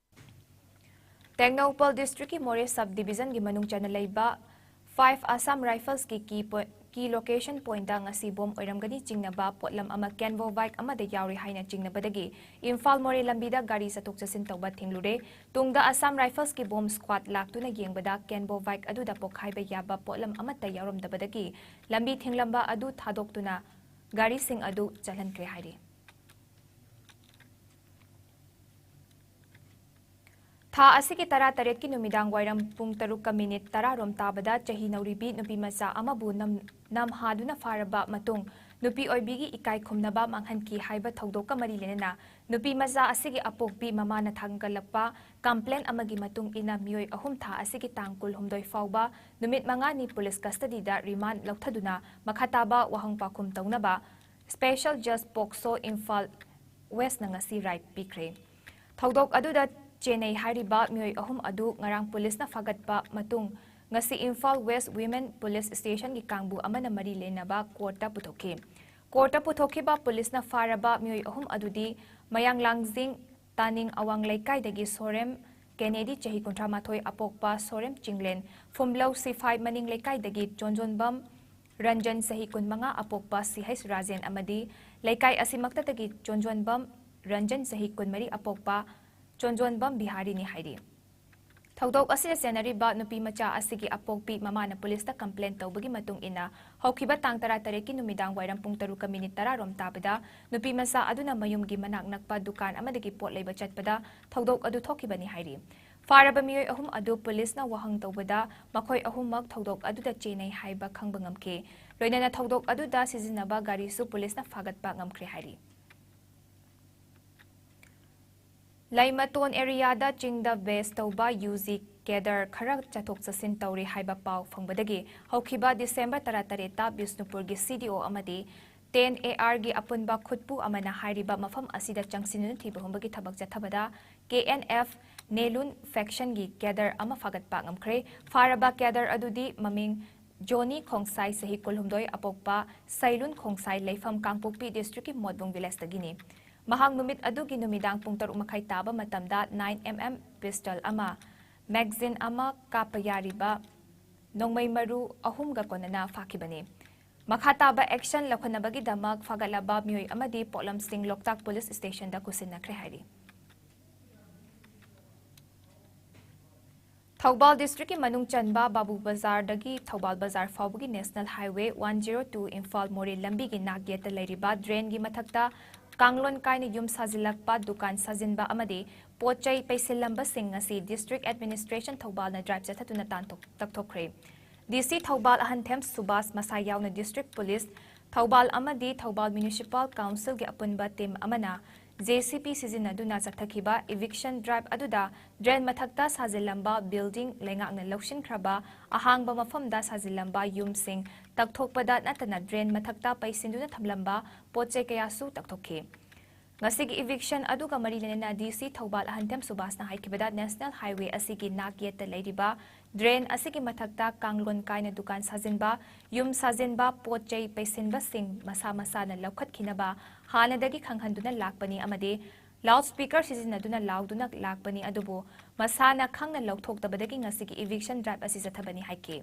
ꯇꯦꯡꯅꯧꯄꯜ districtꯀꯤ ꯃꯣꯔꯦ sub divisionꯒꯤ ꯃꯅꯨꯡ ꯆꯟꯅ ꯂꯩꯕ five Assam Riflesꯀꯤ key po-, key location pointꯇ ꯉꯁꯤ ꯕꯣꯝ ꯑꯣꯏꯔꯝꯒꯅꯤ ꯆꯤꯡꯅꯕ ꯄꯣꯠꯂꯝ ꯑꯃ convoy bike ꯑꯃꯗ ꯌꯥꯎꯔꯤ ꯍꯥꯏꯅ ꯆꯤꯡꯅꯕꯗꯒꯤ ꯏꯝꯐꯥꯜ ꯃꯣꯔꯦ ꯂꯝꯕꯤꯗ ꯒꯥꯔꯤ ꯆꯠꯊꯣꯛ ꯆꯠꯁꯤꯟ ꯇꯧꯕ ꯊꯤꯡꯂꯨꯔꯦ꯫ ꯇꯨꯡꯗ Assam Riflesꯀꯤ ꯕꯣꯝ squad ꯂꯥꯛꯇꯨꯅ ꯌꯦꯡꯕꯗ convoy bike ꯑꯗꯨꯗ ꯄꯣꯈꯥꯏꯕ ꯌꯥꯕ ꯄꯣꯠꯂꯝ ꯑꯃꯠꯇ ꯌꯥꯎꯔꯝꯗꯕꯗꯒꯤ ꯂꯝꯕꯤ ꯊꯤꯡꯂꯝꯕ ꯑꯗꯨ ꯊꯥꯗꯣꯛꯇꯨꯅ ꯒꯥꯔꯤꯁꯤꯡ ꯑꯗꯨ ꯆꯠꯍꯟꯈ꯭ꯔꯦ ꯍꯥꯏꯔꯤ꯫ ꯊꯥ ꯑꯁꯤꯒꯤ ꯇꯔꯥꯇꯔꯦꯠꯀꯤ ꯅꯨꯃꯤꯗꯥꯡ ꯋꯥꯏꯔꯝ ꯄꯨꯡ ꯇꯔꯨꯛꯀ ꯃꯤꯅꯤꯠ ꯇꯔꯥ ꯔꯣꯝ ꯇꯥꯕꯗ ꯆꯍꯤ ꯅꯧꯔꯤꯕꯤ ꯅꯨꯄꯤ ꯃꯆꯥ ꯑꯃꯕꯨ ꯅꯝ-, ꯅꯝꯍꯥꯗꯨꯅ ꯐꯥꯔꯕ ꯃꯇꯨꯡ ꯅꯨꯄꯤ ꯑꯣꯏꯕꯤꯒꯤ ꯏꯀꯥꯏ ꯈꯨꯝꯅꯕ ꯃꯥꯡꯍꯟꯈꯤ ꯍꯥꯏꯕ ꯊꯧꯗꯣꯛꯀ ꯃꯔꯤ ꯂꯩꯅꯅ ꯅꯨꯄꯤ ꯃꯆꯥ ꯑꯁꯤꯒꯤ ꯑꯄꯣꯛꯄꯤ ꯃꯃꯥꯅ ꯊꯥꯡꯒꯠꯂꯛꯄ complaint ꯑꯃꯒꯤ ꯃꯇꯨꯡ ꯏꯟꯅ ꯃꯤꯑꯣꯏ ꯑꯍꯨꯝ ꯊꯥ ꯑꯁꯤꯒꯤ ꯇꯥꯡ ꯀꯨꯟꯍꯨꯝꯗꯣꯏ ꯐꯥꯎꯕ ꯅꯨꯃꯤꯠ ꯃꯉꯥꯅꯤ police custodyꯗ remand ꯂꯧꯊꯗꯨꯅ ꯃꯈꯥ ꯇꯥꯕ ꯋꯥꯍꯪ ꯄꯥꯎꯈꯨꯝ ꯇꯧꯅꯕ Special Judge POCSO ꯏꯝꯐꯥꯜ Westꯅ ꯉꯁꯤ ꯔꯥꯏꯠ ꯄꯤꯈ꯭ꯔꯦ꯫ ꯊꯧꯗꯣꯛ ꯑꯗꯨꯗ ꯆꯦꯟꯅꯩ ꯍꯥꯏꯔꯤꯕ ꯃꯤꯑꯣꯏ ꯑꯍꯨꯝ ꯑꯗꯨ ꯉꯔꯥꯡ ꯄꯨꯂꯤꯁꯅ ꯐꯥꯒꯠꯄ ꯃꯇꯨꯡ ꯉꯁꯤ ꯏꯝꯐꯥꯜ West Women Police Stationꯒꯤ ꯀꯥꯡꯕꯨ ꯑꯃꯅ ꯃꯔꯤ ꯂꯩꯅꯕ ꯀꯣꯔꯠꯇ ꯄꯨꯊꯣꯛꯈꯤ꯫ ꯀꯣꯔꯠꯇ ꯄꯨꯊꯣꯛꯈꯤꯕ ꯄꯨꯂꯤꯁꯅ ꯐꯥꯔꯕ ꯃꯤꯑꯣꯏ ꯑꯍꯨꯝ ꯑꯗꯨꯗꯤ ꯃꯌꯥꯡꯂꯥꯡꯖꯤꯡ ꯇꯥꯅꯤꯡ ꯑꯋꯥꯡ ꯂꯩꯀꯥꯏꯗꯒꯤ ꯁꯣꯔꯦꯝ ꯀꯦꯅꯦꯗꯤ, ꯆꯍꯤ ꯀꯨꯟꯊ꯭ꯔꯥ ꯃꯥꯊꯣꯏ, ꯑꯄꯣꯛꯄ ꯁꯣꯔꯦꯝ ꯆꯤꯡꯂꯦꯟ, ꯐꯨꯝꯂꯧ ꯁꯤꯐꯥꯏ ꯃꯅꯤꯡ ꯂꯩꯀꯥꯏꯗꯒꯤ ꯆꯣꯟꯖꯣꯟꯕꯝ ꯔꯟꯖꯟ, ꯆꯍꯤ ꯀꯨꯟꯃꯉꯥ, ꯑꯄꯣꯛꯄ ꯁꯤ ꯍꯩꯆ ꯔꯥꯖꯦꯟ ꯑꯃꯗꯤ ꯂꯩꯀꯥꯏ ꯑꯁꯤꯃꯛꯇꯗꯒꯤ ꯆꯣꯟꯖꯣꯟꯕꯝ ꯔꯟꯖꯟ, ꯆꯍꯤ ꯀꯨꯟꯃꯔꯤ, ꯑꯄꯣꯛꯄ ꯆꯣꯟꯖꯣꯟꯕꯝ ꯕꯤꯍꯥꯔꯤꯅꯤ ꯍꯥꯏꯔꯤ꯫ ꯊꯧꯗꯣꯛ ꯑꯁꯤꯗ ꯆꯦꯟꯅꯔꯤꯕ ꯅꯨꯄꯤ ꯃꯆꯥ ꯑꯁꯤꯒꯤ ꯑꯄꯣꯛꯄꯤ ꯃꯃꯥꯅ ꯄꯨꯂꯤꯁꯇ complaint ꯇꯧꯕꯒꯤ ꯃꯇꯨꯡ ꯏꯟꯅ ꯍꯧꯈꯤꯕ ꯇꯥꯡ ꯇꯔꯥꯇꯔꯦꯠꯀꯤ ꯅꯨꯃꯤꯗꯥꯡ ꯋꯥꯏꯔꯝ ꯄꯨꯡ ꯇꯔꯨꯛꯀ ꯃꯤꯅꯤꯠ ꯇꯔꯥ ꯔꯣꯝ ꯇꯥꯕꯗ ꯅꯨꯄꯤ ꯃꯆꯥ ꯑꯗꯨꯅ ꯃꯌꯨꯝꯒꯤ ꯃꯅꯥꯛ ꯅꯛꯄ ꯗꯨꯀꯥꯟ ꯑꯃꯗꯒꯤ ꯄꯣꯠ ꯂꯩꯕ ꯆꯠꯄꯗ ꯊꯧꯗꯣꯛ ꯑꯗꯨ ꯊꯣꯛꯈꯤꯕꯅꯤ ꯍꯥꯏꯔꯤ꯫ ꯐꯥꯔꯕ ꯃꯤꯑꯣꯏ ꯑꯍꯨꯝ ꯑꯗꯨ ꯄꯨꯂꯤꯁꯅ ꯋꯥꯍꯪ ꯇꯧꯕꯗ ꯃꯈꯣꯏ ꯑꯍꯨꯝꯃꯛ ꯊꯧꯗꯣꯛ ꯑꯗꯨꯗ ꯆꯦꯟꯅꯩ ꯍꯥꯏꯕ ꯈꯪꯕ ꯉꯝꯈꯤ꯫ ꯂꯣꯏꯅꯅ ꯊꯧꯗꯣꯛ ꯑꯗꯨꯗ ꯁꯤꯖꯤꯟꯅꯕ ꯒꯥꯔꯤꯁꯨ ꯄꯨꯂꯤꯁꯅ ꯐꯥꯒꯠꯄ ꯉꯝꯈ꯭ꯔꯦ ꯍꯥꯏꯔꯤ꯫ ꯂꯩꯃꯇꯣꯟ areaꯗ ꯆꯤꯡꯗ base ꯇꯧꯕ UG cadre ꯈꯔ ꯆꯠꯊꯣꯛ ꯆꯠꯁꯤꯟ ꯇꯧꯔꯤ ꯍꯥꯏꯕ ꯄꯥꯎ ꯐꯪꯕꯗꯒꯤ ꯍꯧꯈꯤꯕ December ꯇꯔꯥꯇꯔꯦꯠꯇ ꯕꯤꯁꯅꯨꯄꯨꯔꯒꯤ CDO ꯑꯃꯗꯤ ten ARꯒꯤ ꯑꯄꯨꯟꯕ ꯈꯨꯠꯄꯨ ꯑꯃꯅ ꯍꯥꯏꯔꯤꯕ ꯃꯐꯝ ꯑꯁꯤꯗ ꯆꯪꯁꯤꯟꯗꯨꯅ ꯊꯤꯕ ꯍꯨꯝꯕꯒꯤ ꯊꯕꯛ ꯆꯠꯊꯕꯗ KNF ꯅꯦꯂꯨꯟ factionꯒꯤ cadre ꯑꯃ ꯐꯥꯒꯠꯄ ꯉꯝꯈ꯭ꯔꯦ꯫ ꯐꯥꯔꯕ cadre ꯑꯗꯨꯗꯤ ꯃꯃꯤꯡ ꯖꯣꯅꯤ ꯈꯣꯡꯁꯥꯏ, ꯆꯍꯤ ꯀꯨꯟꯍꯨꯝꯗꯣꯏ, ꯑꯄꯣꯛꯄ ꯁꯩꯂꯨꯟ ꯈꯣꯡꯁꯥꯏ, ꯂꯩꯐꯝ ꯀꯥꯡꯄꯣꯛꯄꯤ districtꯀꯤ ꯃꯣꯠꯕꯨꯡ villageꯇꯒꯤꯅꯤ꯫ ꯃꯍꯥꯛ ꯅꯨꯃꯤꯠ ꯑꯗꯨꯒꯤ ꯅꯨꯃꯤꯗꯥꯡ ꯄꯨꯡ ꯇꯔꯨꯛ ꯃꯈꯥꯏ ꯇꯥꯕ ꯃꯇꯝꯗ nine MM pistol ꯑꯃ, magazine ꯑꯃ ꯀꯥꯞꯄ ꯌꯥꯔꯤꯕ ꯅꯣꯡꯃꯩ ꯃꯔꯨ ꯑꯍꯨꯝꯒ ꯀꯣꯟꯅꯅ ꯐꯥꯈꯤꯕꯅꯤ꯫ ꯃꯈꯥ ꯇꯥꯕ action ꯂꯧꯈꯠꯅꯕꯒꯤꯗꯃꯛ ꯐꯥꯒꯠꯂꯕ ꯃꯤꯑꯣꯏ ꯑꯃꯗꯤ ꯄꯣꯠꯂꯝꯁꯤꯡ ꯂꯣꯛꯇꯥꯛ ꯄꯨꯂꯤꯁ ꯁ꯭ꯇꯦꯁꯟꯗ ꯀꯨꯁꯤꯟꯅꯈ꯭ꯔꯦ ꯍꯥꯏꯔꯤ꯫ ꯊꯧꯕꯥꯜ ꯗꯤꯁꯇ꯭ꯔꯤꯛꯀꯤ ꯃꯅꯨꯡ ꯆꯟꯕ ꯕꯥꯕꯨ ꯕꯖꯥꯔꯗꯒꯤ ꯊꯧꯕꯥꯜ ꯕꯖꯥꯔ ꯐꯥꯎꯕꯒꯤ National Highway one zero two Imphal ꯃꯣꯔꯦ ꯂꯝꯕꯤꯒꯤ ꯅꯥꯛ ꯌꯦꯠꯇ ꯂꯩꯔꯤꯕ drainꯒꯤ ꯃꯊꯛꯇ ꯀꯥꯡꯂꯣꯟ ꯀꯥꯏꯅ ꯌꯨꯝ ꯁꯥꯖꯤꯜꯂꯛꯄ, ꯗꯨꯀꯥꯟ ꯁꯥꯖꯤꯟꯕ ꯑꯃꯗꯤ ꯄꯣꯠ ꯆꯩ ꯄꯩꯁꯤꯜꯂꯝꯕꯁꯤꯡ ꯉꯁꯤ District Administration ꯊꯧꯕꯥꯜꯅ drive ꯆꯠꯊꯗꯨꯅ ꯇꯥꯟꯊꯣꯛ-, ꯇꯛꯊꯣꯛꯈ꯭ꯔꯦ꯫ DC Thoubal ꯑꯍꯟꯊꯦꯝ Subhas ꯃꯁꯥ ꯌꯥꯎꯅ District Police, ꯊꯧꯕꯥꯜ ꯑꯃꯗꯤ ꯊꯧꯕꯥꯜ Municipal Councilꯒꯤ ꯑꯄꯨꯟꯕ team ꯑꯃꯅ JCB ꯁꯤꯖꯤꯟꯅꯗꯨꯅ ꯆꯠꯊꯈꯤꯕ eviction drive ꯑꯗꯨꯗ drain ꯃꯊꯛꯇ ꯁꯥꯖꯤꯜꯂꯝꯕ building, ꯂꯩꯉꯥꯛꯅ ꯂꯧꯁꯤꯟꯈ꯭ꯔꯕ ꯑꯍꯥꯡꯕ ꯃꯐꯝꯗ ꯁꯥꯖꯤꯜꯂꯝꯕ ꯌꯨꯝꯁꯤꯡ ꯇꯛꯊꯣꯛꯄꯗ ꯅꯠꯇꯅ drain ꯃꯊꯛꯇ ꯄꯩꯁꯤꯟꯗꯨꯅ ꯊꯝꯂꯝꯕ ꯄꯣꯠ ꯆꯩ ꯀꯌꯥꯁꯨ ꯇꯛꯊꯣꯛꯈꯤ꯫ ꯉꯁꯤꯒꯤ eviction ꯑꯗꯨꯒ ꯃꯔꯤ ꯂꯩꯅꯅ DC ꯊꯧꯕꯥꯜ ꯑꯍꯟꯊꯦꯝ ꯁꯨꯕꯥꯁꯅ ꯍꯥꯏꯈꯤꯕꯗ, National Highway ꯑꯁꯤꯒꯤ ꯅꯥꯛ ꯌꯦꯠꯇ ꯂꯩꯔꯤꯕ drain ꯑꯁꯤꯒꯤ ꯃꯊꯛꯇ ꯀꯥꯡꯂꯣꯟ ꯀꯥꯏꯅ ꯗꯨꯀꯥꯟ ꯁꯥꯖꯤꯟꯕ, ꯌꯨꯝ ꯁꯥꯖꯤꯟꯕ, ꯄꯣꯠ ꯆꯩ ꯄꯩꯁꯤꯟꯕꯁꯤꯡ ꯃꯁꯥ ꯃꯁꯥꯅ ꯂꯧꯈꯠꯈꯤꯅꯕ ꯍꯥꯟꯅꯗꯒꯤ ꯈꯪꯍꯟꯗꯨꯅ ꯂꯥꯛꯄꯅꯤ ꯑꯃꯗꯤ loudspeaker ꯁꯤꯖꯤꯟꯅꯗꯨꯅ ꯂꯥꯎꯗꯨꯅ ꯂꯥꯛꯄꯅꯤ, ꯑꯗꯨꯕꯨ ꯃꯁꯥꯅ ꯈꯪꯅ ꯂꯧꯊꯣꯛꯇꯕꯗꯒꯤ ꯉꯁꯤꯒꯤ eviction drive ꯑꯁꯤ ꯆꯠꯊꯕꯅꯤ ꯍꯥꯏꯈꯤ꯫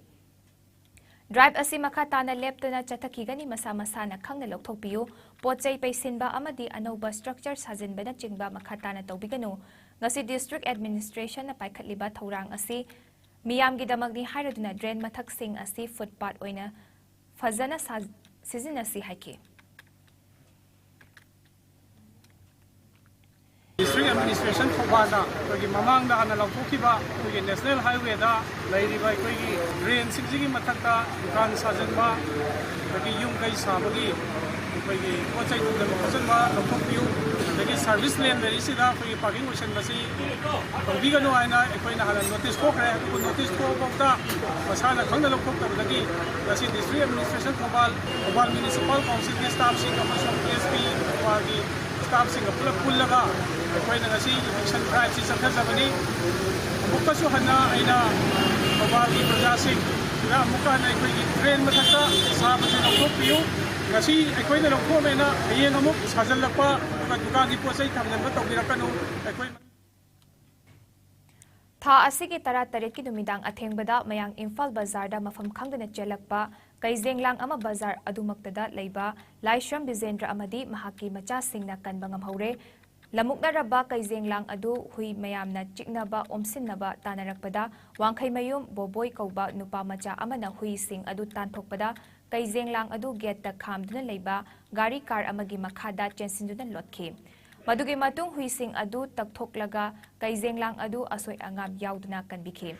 Drive ꯑꯁꯤ ꯃꯈꯥ ꯇꯥꯅ ꯂꯦꯞꯇꯅ ꯆꯠꯊꯈꯤꯒꯅꯤ, ꯃꯁꯥ ꯃꯁꯥꯅ ꯈꯪꯅ ꯂꯧꯊꯣꯛꯄꯤꯌꯨ, ꯄꯣꯠ ꯆꯩ ꯄꯩꯁꯤꯟꯕ ꯑꯃꯗꯤ ꯑꯅꯧꯕ structure ꯁꯥꯖꯤꯟꯕꯅꯆꯤꯡꯕ ꯃꯈꯥ ꯇꯥꯅ ꯇꯧꯕꯤꯒꯅꯨ꯫ ꯉꯁꯤ District Administrationꯅ ꯄꯥꯏꯈꯠꯂꯤꯕ ꯊꯧꯔꯥꯡ ꯑꯁꯤ ꯃꯤꯌꯥꯝꯒꯤꯗꯃꯛꯅꯤ ꯍꯥꯏꯔꯗꯨꯅ drain ꯃꯊꯛꯁꯤꯡ ꯑꯁꯤ footpath ꯑꯣꯏꯅ ꯐꯖꯅ ꯁꯥ-, ꯁꯤꯖꯤꯟꯅꯁꯤ ꯍꯥꯏꯈꯤ꯫ District Administration ꯊꯧꯕꯥꯜꯅ ꯑꯩꯈꯣꯏꯒꯤ ꯃꯃꯥꯡꯗ ꯍꯥꯟꯅ ꯂꯧꯊꯣꯛꯈꯤꯕ ꯑꯩꯈꯣꯏꯒꯤ National Highwayꯗ ꯂꯩꯔꯤꯕ ꯑꯩꯈꯣꯏꯒꯤ drainꯁꯤꯡꯁꯤꯒꯤ ꯃꯊꯛꯇ ꯗꯨꯀꯥꯟ ꯁꯥꯖꯤꯟꯕ, ꯑꯗꯒꯤ ꯌꯨꯝ ꯀꯩ ꯁꯥꯕꯒꯤ ꯑꯩꯈꯣꯏꯒꯤ ꯄꯣꯠ ꯆꯩ ꯊꯝꯖꯤꯟꯕ ꯈꯣꯠꯆꯤꯟꯕ ꯂꯧꯊꯣꯛꯄꯤꯌꯨ, ꯑꯗꯒꯤ service lane ꯂꯩꯔꯤꯁꯤꯗ ꯑꯩꯈꯣꯏꯒꯤ parking ꯑꯣꯏꯁꯟꯕꯁꯤ ꯇꯧꯕꯤꯒꯅꯨ ꯍꯥꯏꯅ ꯑꯩꯈꯣꯏꯅ ꯍꯥꯟꯅ notice ꯊꯣꯛꯈ꯭ꯔꯦ꯫ ꯑꯗꯨꯕꯨ notice ꯊꯣꯛꯑꯐꯥꯎꯗ ꯃꯁꯥꯅ ꯈꯪꯅ ꯂꯧꯊꯣꯛꯇꯕꯗꯒꯤ ꯉꯁꯤ District Administration Thoubal, Thoubal Municipal Councilꯒꯤ staffꯁꯤꯡ ꯑꯃꯁꯨꯡ SP ꯊꯧꯕꯥꯜꯒꯤ staffꯁꯤꯡꯒ ꯄꯨꯂꯞ ꯄꯨꯜꯂꯒ ꯑꯩꯈꯣꯏꯅ ꯉꯁꯤ eviction driveꯁꯤ ꯆꯠꯊꯖꯕꯅꯤ꯫ ꯑꯃꯨꯛꯀꯁꯨ ꯍꯟꯅ ꯑꯩꯅ ꯊꯧꯕꯥꯜꯒꯤ ꯄ꯭ꯔꯖꯥꯁꯤꯡꯗ ꯑꯃꯨꯛꯀ ꯍꯟꯅ ꯑꯩꯈꯣꯏꯒꯤ drain ꯃꯊꯛꯇ ꯁꯥꯕꯁꯤ ꯂꯧꯊꯣꯛꯄꯤꯌꯨ꯫ ꯉꯁꯤ ꯑꯩꯈꯣꯏꯅ ꯂꯧꯊꯣꯛꯑꯃꯦꯅ ꯍꯌꯦꯡ ꯑꯃꯨꯛ ꯁꯥꯖꯤꯜꯂꯛꯄ, ꯑꯗꯨꯒ ꯗꯨꯀꯥꯟꯒꯤ ꯄꯣꯠ ꯆꯩ ꯊꯝꯖꯤꯟꯕ ꯇꯧꯕꯤꯔꯛꯀꯅꯨ꯫ ꯑꯩꯈꯣꯏ ꯊꯥ ꯑꯁꯤꯒꯤ ꯇꯔꯥꯇꯔꯦꯠꯀꯤ ꯅꯨꯃꯤꯗꯥꯡ ꯑꯊꯦꯡꯕꯗ ꯃꯌꯥꯡ ꯏꯝꯐꯥꯜ ꯕꯖꯥꯔꯗ ꯃꯐꯝ ꯈꯪꯗꯅ ꯆꯦꯜꯂꯛꯄ ꯀꯩꯖꯦꯡꯂꯥꯡ ꯑꯃ ꯕꯖꯥꯔ ꯑꯗꯨꯃꯛꯇꯗ ꯂꯩꯕ ꯂꯥꯏꯁ꯭ꯔꯝ ꯕꯤꯖꯦꯟꯗ꯭ꯔ ꯑꯃꯗꯤ ꯃꯍꯥꯛꯀꯤ ꯃꯆꯥꯁꯤꯡꯅ ꯀꯟꯕ ꯉꯝꯍꯧꯔꯦ꯫ ꯂꯝꯃꯨꯛꯅꯔꯕ ꯀꯩꯖꯦꯡꯂꯥꯡ ꯑꯗꯨ ꯍꯨꯏ ꯃꯌꯥꯝꯅ ꯆꯤꯛꯅꯕ ꯑꯣꯝꯁꯤꯟꯅꯕ ꯇꯥꯟꯅꯔꯛꯄꯗ ꯋꯥꯡꯈꯩꯃꯌꯨꯝ ꯕꯣꯕꯣꯏ ꯀꯧꯕ ꯅꯨꯄꯥ ꯃꯆꯥ ꯑꯃꯅ ꯍꯨꯏꯁꯤꯡ ꯑꯗꯨ ꯇꯥꯟꯊꯣꯛꯄꯗ ꯀꯩꯖꯦꯡꯂꯥꯡ ꯑꯗꯨ ꯒꯦꯠꯇ ꯈꯥꯝꯗꯨꯅ ꯂꯩꯕ ꯒꯥꯔꯤ ꯀꯥꯔ ꯑꯃꯒꯤ ꯃꯈꯥꯗ ꯆꯦꯟꯁꯤꯟꯗꯨꯅ ꯂꯣꯠꯈꯤ꯫ ꯃꯗꯨꯒꯤ ꯃꯇꯨꯡ ꯍꯨꯏꯁꯤꯡ ꯑꯗꯨ ꯇꯛꯊꯣꯛꯂꯒ ꯀꯩꯖꯦꯡꯂꯥꯡ ꯑꯗꯨ ꯑꯁꯣꯏ ꯑꯉꯥꯝ ꯌꯥꯎꯗꯅ ꯀꯟꯕꯤꯈꯤ꯫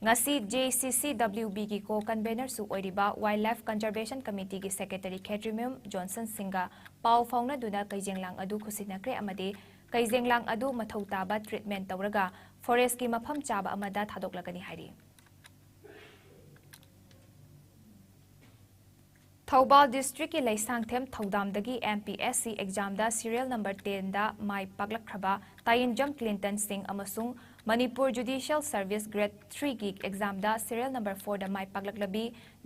ꯉꯁꯤ JCCWB ꯒꯤ ꯀꯣ ꯀꯟꯚꯦꯅꯔꯁꯨ ꯑꯣꯏꯔꯤꯕ Wildlife Conservation Committee ꯒꯤ ꯁꯦꯀ꯭ꯔꯦꯇꯔꯤ ꯈꯦꯇ꯭ꯔꯤꯃꯌꯨꯝ ꯖꯣꯟꯁꯟ ꯁꯤꯡꯒ ꯄꯥꯎ ꯐꯥꯎꯅꯗꯨꯅ ꯀꯩꯖꯦꯡꯂꯥꯡ ꯑꯗꯨ ꯈꯨꯠꯁꯤꯟꯅꯈ꯭ꯔꯦ ꯑꯃꯗꯤ ꯀꯩꯖꯦꯡꯂꯥꯡ ꯑꯗꯨ ꯃꯊꯧ ꯇꯥꯕ ꯇ꯭ꯔꯤꯠꯃꯦꯟ ꯇꯧꯔꯒ ꯐꯣꯔꯦꯁ꯭ꯠꯀꯤ ꯃꯐꯝ ꯆꯥꯕ ꯑꯃꯗ ꯊꯥꯗꯣꯛꯂꯒꯅꯤ ꯍꯥꯏꯔꯤ꯫ ꯊꯧꯕꯥꯜ ꯗꯤꯁꯇ꯭ꯔꯤꯛꯀꯤ ꯂꯩꯁꯥꯡꯊꯦꯝ ꯊꯧꯗꯥꯝꯗꯒꯤ MPSC ꯑꯦꯛꯖꯥꯝꯗ ꯁꯤꯔꯤꯌꯦꯜ ꯅꯝꯕꯔ ꯇꯦꯟꯗ ꯃꯥꯏ ꯄꯥꯛꯂꯛꯈ꯭ꯔꯕ ꯇꯥꯌꯦꯟꯖꯝ ꯀ꯭ꯂꯤꯟꯇꯟ ꯁꯤꯡ ꯑꯃꯁꯨꯡ ꯃꯅꯤꯄꯨꯔ ꯖꯨꯗꯤꯁꯤꯌꯦꯜ ꯁꯔꯚꯤꯁ ꯒ꯭ꯔꯦꯗ ꯊ꯭ꯔꯤꯒꯤ ꯑꯦꯛꯖꯥꯝꯗ ꯁꯤꯔꯤꯌꯦꯜ ꯅꯝꯕꯔ ꯐꯣꯔꯗ ꯃꯥꯏ ꯄꯥꯛꯂꯛꯂꯕꯤ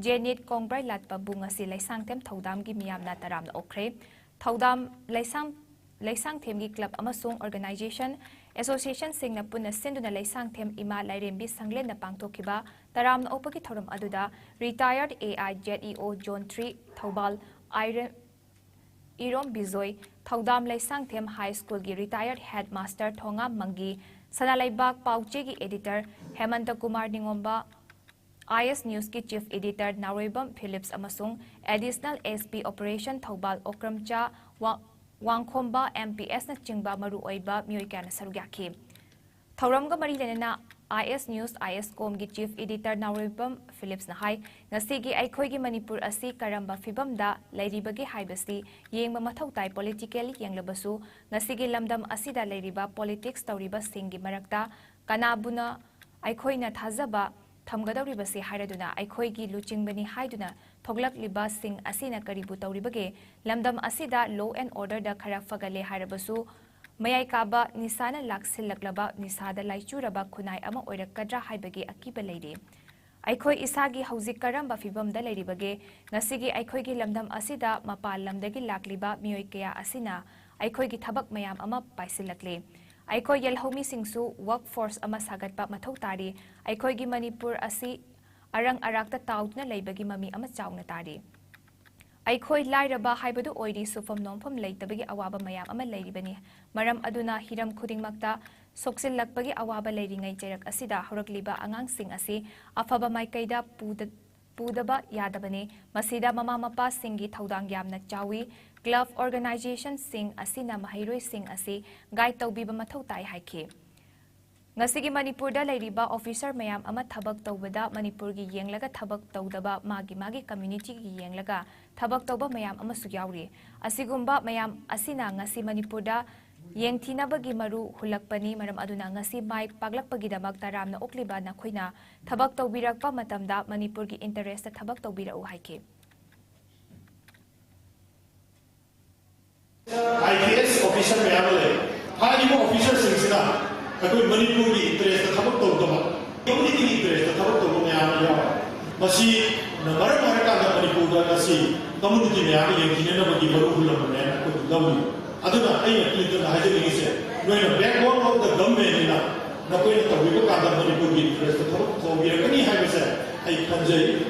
ꯖꯦꯅꯤꯠ ꯀꯣꯡꯕ꯭ꯔꯥꯏ ꯂꯥꯠꯄꯝꯕꯨ ꯉꯁꯤ ꯂꯩꯁꯥꯡꯊꯦꯝ ꯊꯧꯗꯥꯝꯒꯤ ꯃꯤꯌꯥꯝꯅ ꯇꯔꯥꯝꯅ ꯑꯣꯛꯈ꯭ꯔꯦ꯫ ꯊꯧꯗꯥꯝ ꯂꯩꯁꯥꯡ ꯂꯩꯁꯥꯡꯊꯦꯝꯒꯤ ꯀ꯭ꯂꯕ ꯑꯃꯁꯨꯡ ꯑꯣꯔꯒꯅꯥꯏꯖꯦꯁꯟ, ꯑꯦꯁꯣꯁꯤꯌꯦꯁꯟꯁꯤꯡꯅ ꯄꯨꯟꯅ ꯁꯤꯟꯗꯨꯅ ꯂꯩꯁꯥꯡꯊꯦꯝ ꯏꯃꯥ ꯂꯥꯏꯔꯦꯝꯕꯤ ꯁꯪꯂꯦꯟꯗ ꯄꯥꯡꯊꯣꯛꯈꯤꯕ ꯇꯔꯥꯝꯅ ꯑꯣꯛꯄꯒꯤ ꯊꯧꯔꯝ ꯑꯗꯨꯗ ꯔꯤꯇꯥꯌꯔꯗ AIZEO ꯖꯣꯟ ꯊ꯭ꯔꯤ ꯊꯧꯕꯥꯜ ꯑꯥꯏꯔꯦ-, ꯏꯔꯣꯝ ꯕꯤꯖꯣꯏ, ꯊꯧꯗꯥꯝ ꯂꯩꯁꯥꯡꯊꯦꯝ ꯍꯥꯏ ꯁ꯭ꯀꯨꯜꯒꯤ ꯔꯤꯇꯥꯌꯔꯗ ꯍꯦꯗ ꯃꯥꯁꯇꯔ ꯊꯣꯉꯥꯝ ꯃꯪꯒꯤ, ꯁꯅꯥꯂꯩꯕꯥꯛ ꯄꯥꯎꯆꯦꯒꯤ ꯑꯦꯗꯤꯇꯔ ꯍꯦꯃꯟꯇ ꯀꯨꯃꯥꯔ ꯅꯤꯉꯣꯝꯕ, IS ꯅ꯭ꯌꯨꯁꯀꯤ ꯆꯤꯐ ꯑꯦꯗꯤꯇꯔ ꯅꯥꯎꯔꯦꯝꯕꯝ ꯐꯤꯂꯤꯞꯁ ꯑꯃꯁꯨꯡ ꯑꯦꯗꯤꯁꯅꯦꯜ SP ꯑꯣꯄꯔꯦꯁꯟ ꯊꯧꯕꯥꯜ ꯑꯣꯀ꯭ꯔꯝꯆꯥ ꯋꯥ-, ꯋꯥꯡꯈꯣꯝꯕ MPSꯅꯆꯤꯡꯕ ꯃꯔꯨꯑꯣꯏꯕ ꯃꯤꯑꯣꯏ ꯀꯌꯥꯅ ꯁꯔꯨꯛ ꯌꯥꯈꯤ꯫ ꯊꯧꯔꯝꯒ ꯃꯔꯤ ꯂꯩꯅꯅ IS ꯅ꯭ꯌꯨꯁ IS ꯀꯣꯝꯒꯤ ꯆꯤꯐ ꯑꯦꯗꯤꯇꯔ ꯅꯥꯎꯔꯦꯝꯕꯝ ꯐꯤꯂꯤꯞꯁꯅ ꯍꯥꯏ, ꯉꯁꯤꯒꯤ ꯑꯩꯈꯣꯏꯒꯤ ꯃꯅꯤꯄꯨꯔ ꯑꯁꯤ ꯀꯔꯝꯕ ꯐꯤꯚꯝꯗ ꯂꯩꯔꯤꯕꯒꯦ ꯍꯥꯏꯕꯁꯤ ꯌꯦꯡꯕ ꯃꯊꯧ ꯇꯥꯏ꯫ ꯄꯣꯂꯤꯇꯤꯀꯦꯜꯂꯤ ꯌꯦꯡꯂꯕꯁꯨ ꯉꯁꯤꯒꯤ ꯂꯝꯗꯝ ꯑꯁꯤꯗ ꯂꯩꯔꯤꯕ ꯄꯣꯂꯤꯇꯤꯛꯁ ꯇꯧꯔꯤꯕꯁꯤꯡꯒꯤ ꯃꯔꯛꯇ ꯀꯅꯥꯕꯨꯅ ꯑꯩꯈꯣꯏꯅ ꯊꯥꯖꯕ ꯊꯝꯒꯗꯧꯔꯤꯕꯁꯤ ꯍꯥꯏꯔꯗꯨꯅ ꯑꯩꯈꯣꯏꯒꯤ ꯂꯨꯆꯤꯡꯕꯅꯤ ꯍꯥꯏꯗꯨꯅ ꯊꯣꯛꯂꯛꯂꯤꯕꯁꯤꯡ ꯑꯁꯤꯅ ꯀꯔꯤꯕꯨ ꯇꯧꯔꯤꯕꯒꯦ? ꯂꯝꯗꯝ ꯑꯁꯤꯗ law and orderꯗ ꯈꯔ ꯐꯒꯠꯂꯦ ꯍꯥꯏꯔꯕꯁꯨ ꯃꯌꯥꯏ ꯀꯥꯕ ꯅꯤꯁꯥꯅ ꯂꯥꯛꯁꯤꯜꯂꯛꯂꯕ ꯅꯤꯁꯥꯗ ꯂꯥꯏꯆꯨꯔꯕ ꯈꯨꯟꯅꯥꯏ ꯑꯃ ꯑꯣꯏꯔꯛꯀꯗ꯭ꯔꯥ ꯍꯥꯏꯕꯒꯤ ꯑꯀꯤꯕ ꯂꯩꯔꯤ꯫ ꯑꯩꯈꯣꯏ ꯏꯁꯥꯒꯤ ꯍꯧꯖꯤꯛ ꯀꯔꯝꯕ ꯐꯤꯚꯝꯗ ꯂꯩꯔꯤꯕꯒꯦ? ꯉꯁꯤꯒꯤ ꯑꯩꯈꯣꯏꯒꯤ ꯂꯝꯗꯝ ꯑꯁꯤꯗ ꯃꯄꯥꯟ ꯂꯝꯗꯒꯤ ꯂꯥꯛꯂꯤꯕ ꯃꯤꯑꯣꯏ ꯀꯌꯥ ꯑꯁꯤꯅ ꯑꯩꯈꯣꯏꯒꯤ ꯊꯕꯛ ꯃꯌꯥꯝ ꯑꯃ ꯄꯥꯏꯁꯤꯜꯂꯛꯂꯦ꯫ ꯑꯩꯈꯣꯏ ꯌꯦꯜꯍꯧꯃꯤꯁꯤꯡꯁꯨ ꯋꯔꯛ ꯐꯣꯔꯁ ꯑꯃ ꯁꯥꯒꯠꯄ ꯃꯊꯧ ꯇꯥꯔꯤ꯫ ꯑꯩꯈꯣꯏꯒꯤ ꯃꯅꯤꯄꯨꯔ ꯑꯁꯤ ꯑꯔꯪ ꯑꯔꯥꯛꯇ ꯇꯥꯎꯗꯨꯅ ꯂꯩꯕꯒꯤ ꯃꯃꯤ ꯑꯃ ꯆꯥꯎꯅ ꯇꯥꯔꯤ꯫ ꯑꯩꯈꯣꯏ ꯂꯥꯏꯔꯕ ꯍꯥꯏꯕꯗꯨ ꯑꯣꯏꯔꯤ, ꯁꯨꯐꯝ ꯅꯣꯝꯐꯝ ꯂꯩꯇꯕꯒꯤ ꯑꯋꯥꯕ ꯃꯌꯥꯝ ꯑꯃ ꯂꯩꯔꯤꯕꯅꯤ꯫ ꯃꯔꯝ ꯑꯗꯨꯅ ꯍꯤꯔꯝ ꯈꯨꯗꯤꯡꯃꯛꯇ ꯁꯣꯛꯆꯤꯜꯂꯛꯄꯒꯤ ꯑꯋꯥꯕ ꯂꯩꯔꯤꯉꯩ ꯆꯩꯔꯛ ꯑꯁꯤꯗ ꯍꯧꯔꯛꯂꯤꯕ ꯑꯉꯥꯡꯁꯤꯡ ꯑꯁꯤ ꯑꯐꯕ ꯃꯥꯏꯀꯩꯗ ꯄꯨꯗ-, ꯄꯨꯗꯕ ꯌꯥꯗꯕꯅꯤ꯫ ꯃꯁꯤꯗ ꯃꯃꯥ ꯃꯄꯥꯁꯤꯡꯒꯤ ꯊꯧꯗꯥꯡ ꯌꯥꯝꯅ ꯆꯥꯎꯏ꯫ ꯀ꯭ꯂꯕ ꯑꯣꯔꯒꯅꯥꯏꯖꯦꯁꯟꯁꯤꯡ ꯑꯁꯤꯅ ꯃꯍꯩꯔꯣꯏꯁꯤꯡ ꯑꯁꯤ ꯒꯥꯏꯗ ꯇꯧꯕꯤꯕ ꯃꯊꯧ ꯇꯥꯏ ꯍꯥꯏꯈꯤ꯫ ꯉꯁꯤꯒꯤ ꯃꯅꯤꯄꯨꯔꯗ ꯂꯩꯔꯤꯕ ꯑꯣꯐꯤꯁꯔ ꯃꯌꯥꯝ ꯑꯃ ꯊꯕꯛ ꯇꯧꯕꯗ ꯃꯅꯤꯄꯨꯔꯒꯤ ꯌꯦꯡꯂꯒ ꯊꯕꯛ ꯇꯧꯗꯕ, ꯃꯥꯒꯤ ꯃꯥꯒꯤ ꯀꯝꯃ꯭ꯌꯨꯅꯤꯇꯤꯒꯤ ꯌꯦꯡꯂꯒ ꯊꯕꯛ ꯇꯧꯕ ꯃꯌꯥꯝ ꯑꯃꯁꯨ ꯌꯥꯎꯔꯤ꯫ ꯑꯁꯤꯒꯨꯝꯕ ꯃꯌꯥꯝ ꯑꯁꯤꯅ ꯉꯁꯤ ꯃꯅꯤꯄꯨꯔꯗ ꯌꯦꯡꯊꯤꯅꯕꯒꯤ ꯃꯔꯨ ꯍꯨꯜꯂꯛꯄꯅꯤ꯫ ꯃꯔꯝ ꯑꯗꯨꯅ ꯉꯁꯤ ꯃꯥꯏ ꯄꯥꯛꯂꯛꯄꯒꯤꯗꯃꯛ ꯇꯔꯥꯝꯅ ꯑꯣꯛꯂꯤꯕ ꯅꯈꯣꯏꯅ ꯊꯕꯛ ꯇꯧꯕꯤꯔꯛꯄ ꯃꯇꯝꯗ ꯃꯅꯤꯄꯨꯔꯒꯤ ꯏꯟꯇꯔꯦꯁꯇ ꯊꯕꯛ ꯇꯧꯕꯤꯔꯛꯎ ꯍꯥꯏꯈꯤ꯫ ꯑꯥꯏ ꯄꯤ ꯑꯦꯁ ꯑꯣꯐꯤꯁꯔ ꯃꯌꯥꯝ ꯑꯃ ꯂꯩ꯫ ꯍꯥꯏꯔꯤꯕ ꯑꯣꯐꯤꯁꯔꯁꯤꯡꯁꯤꯅ ꯑꯩꯈꯣꯏ ꯃꯅꯤꯄꯨꯔꯒꯤ ꯏꯟꯇꯔꯦꯁꯇ ꯊꯕꯛ ꯇꯧꯗꯕ, ꯀꯝꯃ꯭ꯌꯨꯅꯤꯇꯤꯒꯤ ꯏꯟꯇꯔꯦꯁꯇ ꯊꯕꯛ ꯇꯧꯕ ꯃꯌꯥꯝ ꯑꯃ ꯌꯥꯎꯔꯦ꯫ ꯃꯁꯤꯅ ꯃꯔꯝ ꯑꯣꯏꯔꯀꯥꯟꯗ ꯃꯅꯤꯄꯨꯔꯗ ꯉꯁꯤ ꯀꯝꯃ꯭ꯌꯨꯅꯤꯇꯤ ꯃꯌꯥꯝ ꯑꯃ ꯌꯦꯡꯊꯤꯅꯅꯕꯒꯤ ꯃꯔꯨ ꯍꯨꯜꯂꯝꯕꯅꯦꯅ ꯑꯩꯈꯣꯏ ꯂꯧꯏ꯫ ꯑꯗꯨꯅ ꯑꯩꯅ ꯀ꯭ꯂꯤꯟꯇꯟꯗ ꯍꯥꯏꯖꯅꯤꯡꯉꯤꯁꯦ, ꯅꯣꯏꯅ backbone of the government ꯅꯤꯅ ꯅꯈꯣꯏꯅ ꯇꯧꯕꯤꯕ ꯀꯥꯟꯗ ꯃꯅꯤꯄꯨꯔꯒꯤ ꯏꯟꯇꯔꯦꯁꯇ ꯊꯕꯛ ꯇꯧꯕꯤꯔꯛꯀꯅꯤ ꯍꯥꯏꯕꯁꯦ ꯑꯩ ꯈꯟꯖꯩ꯫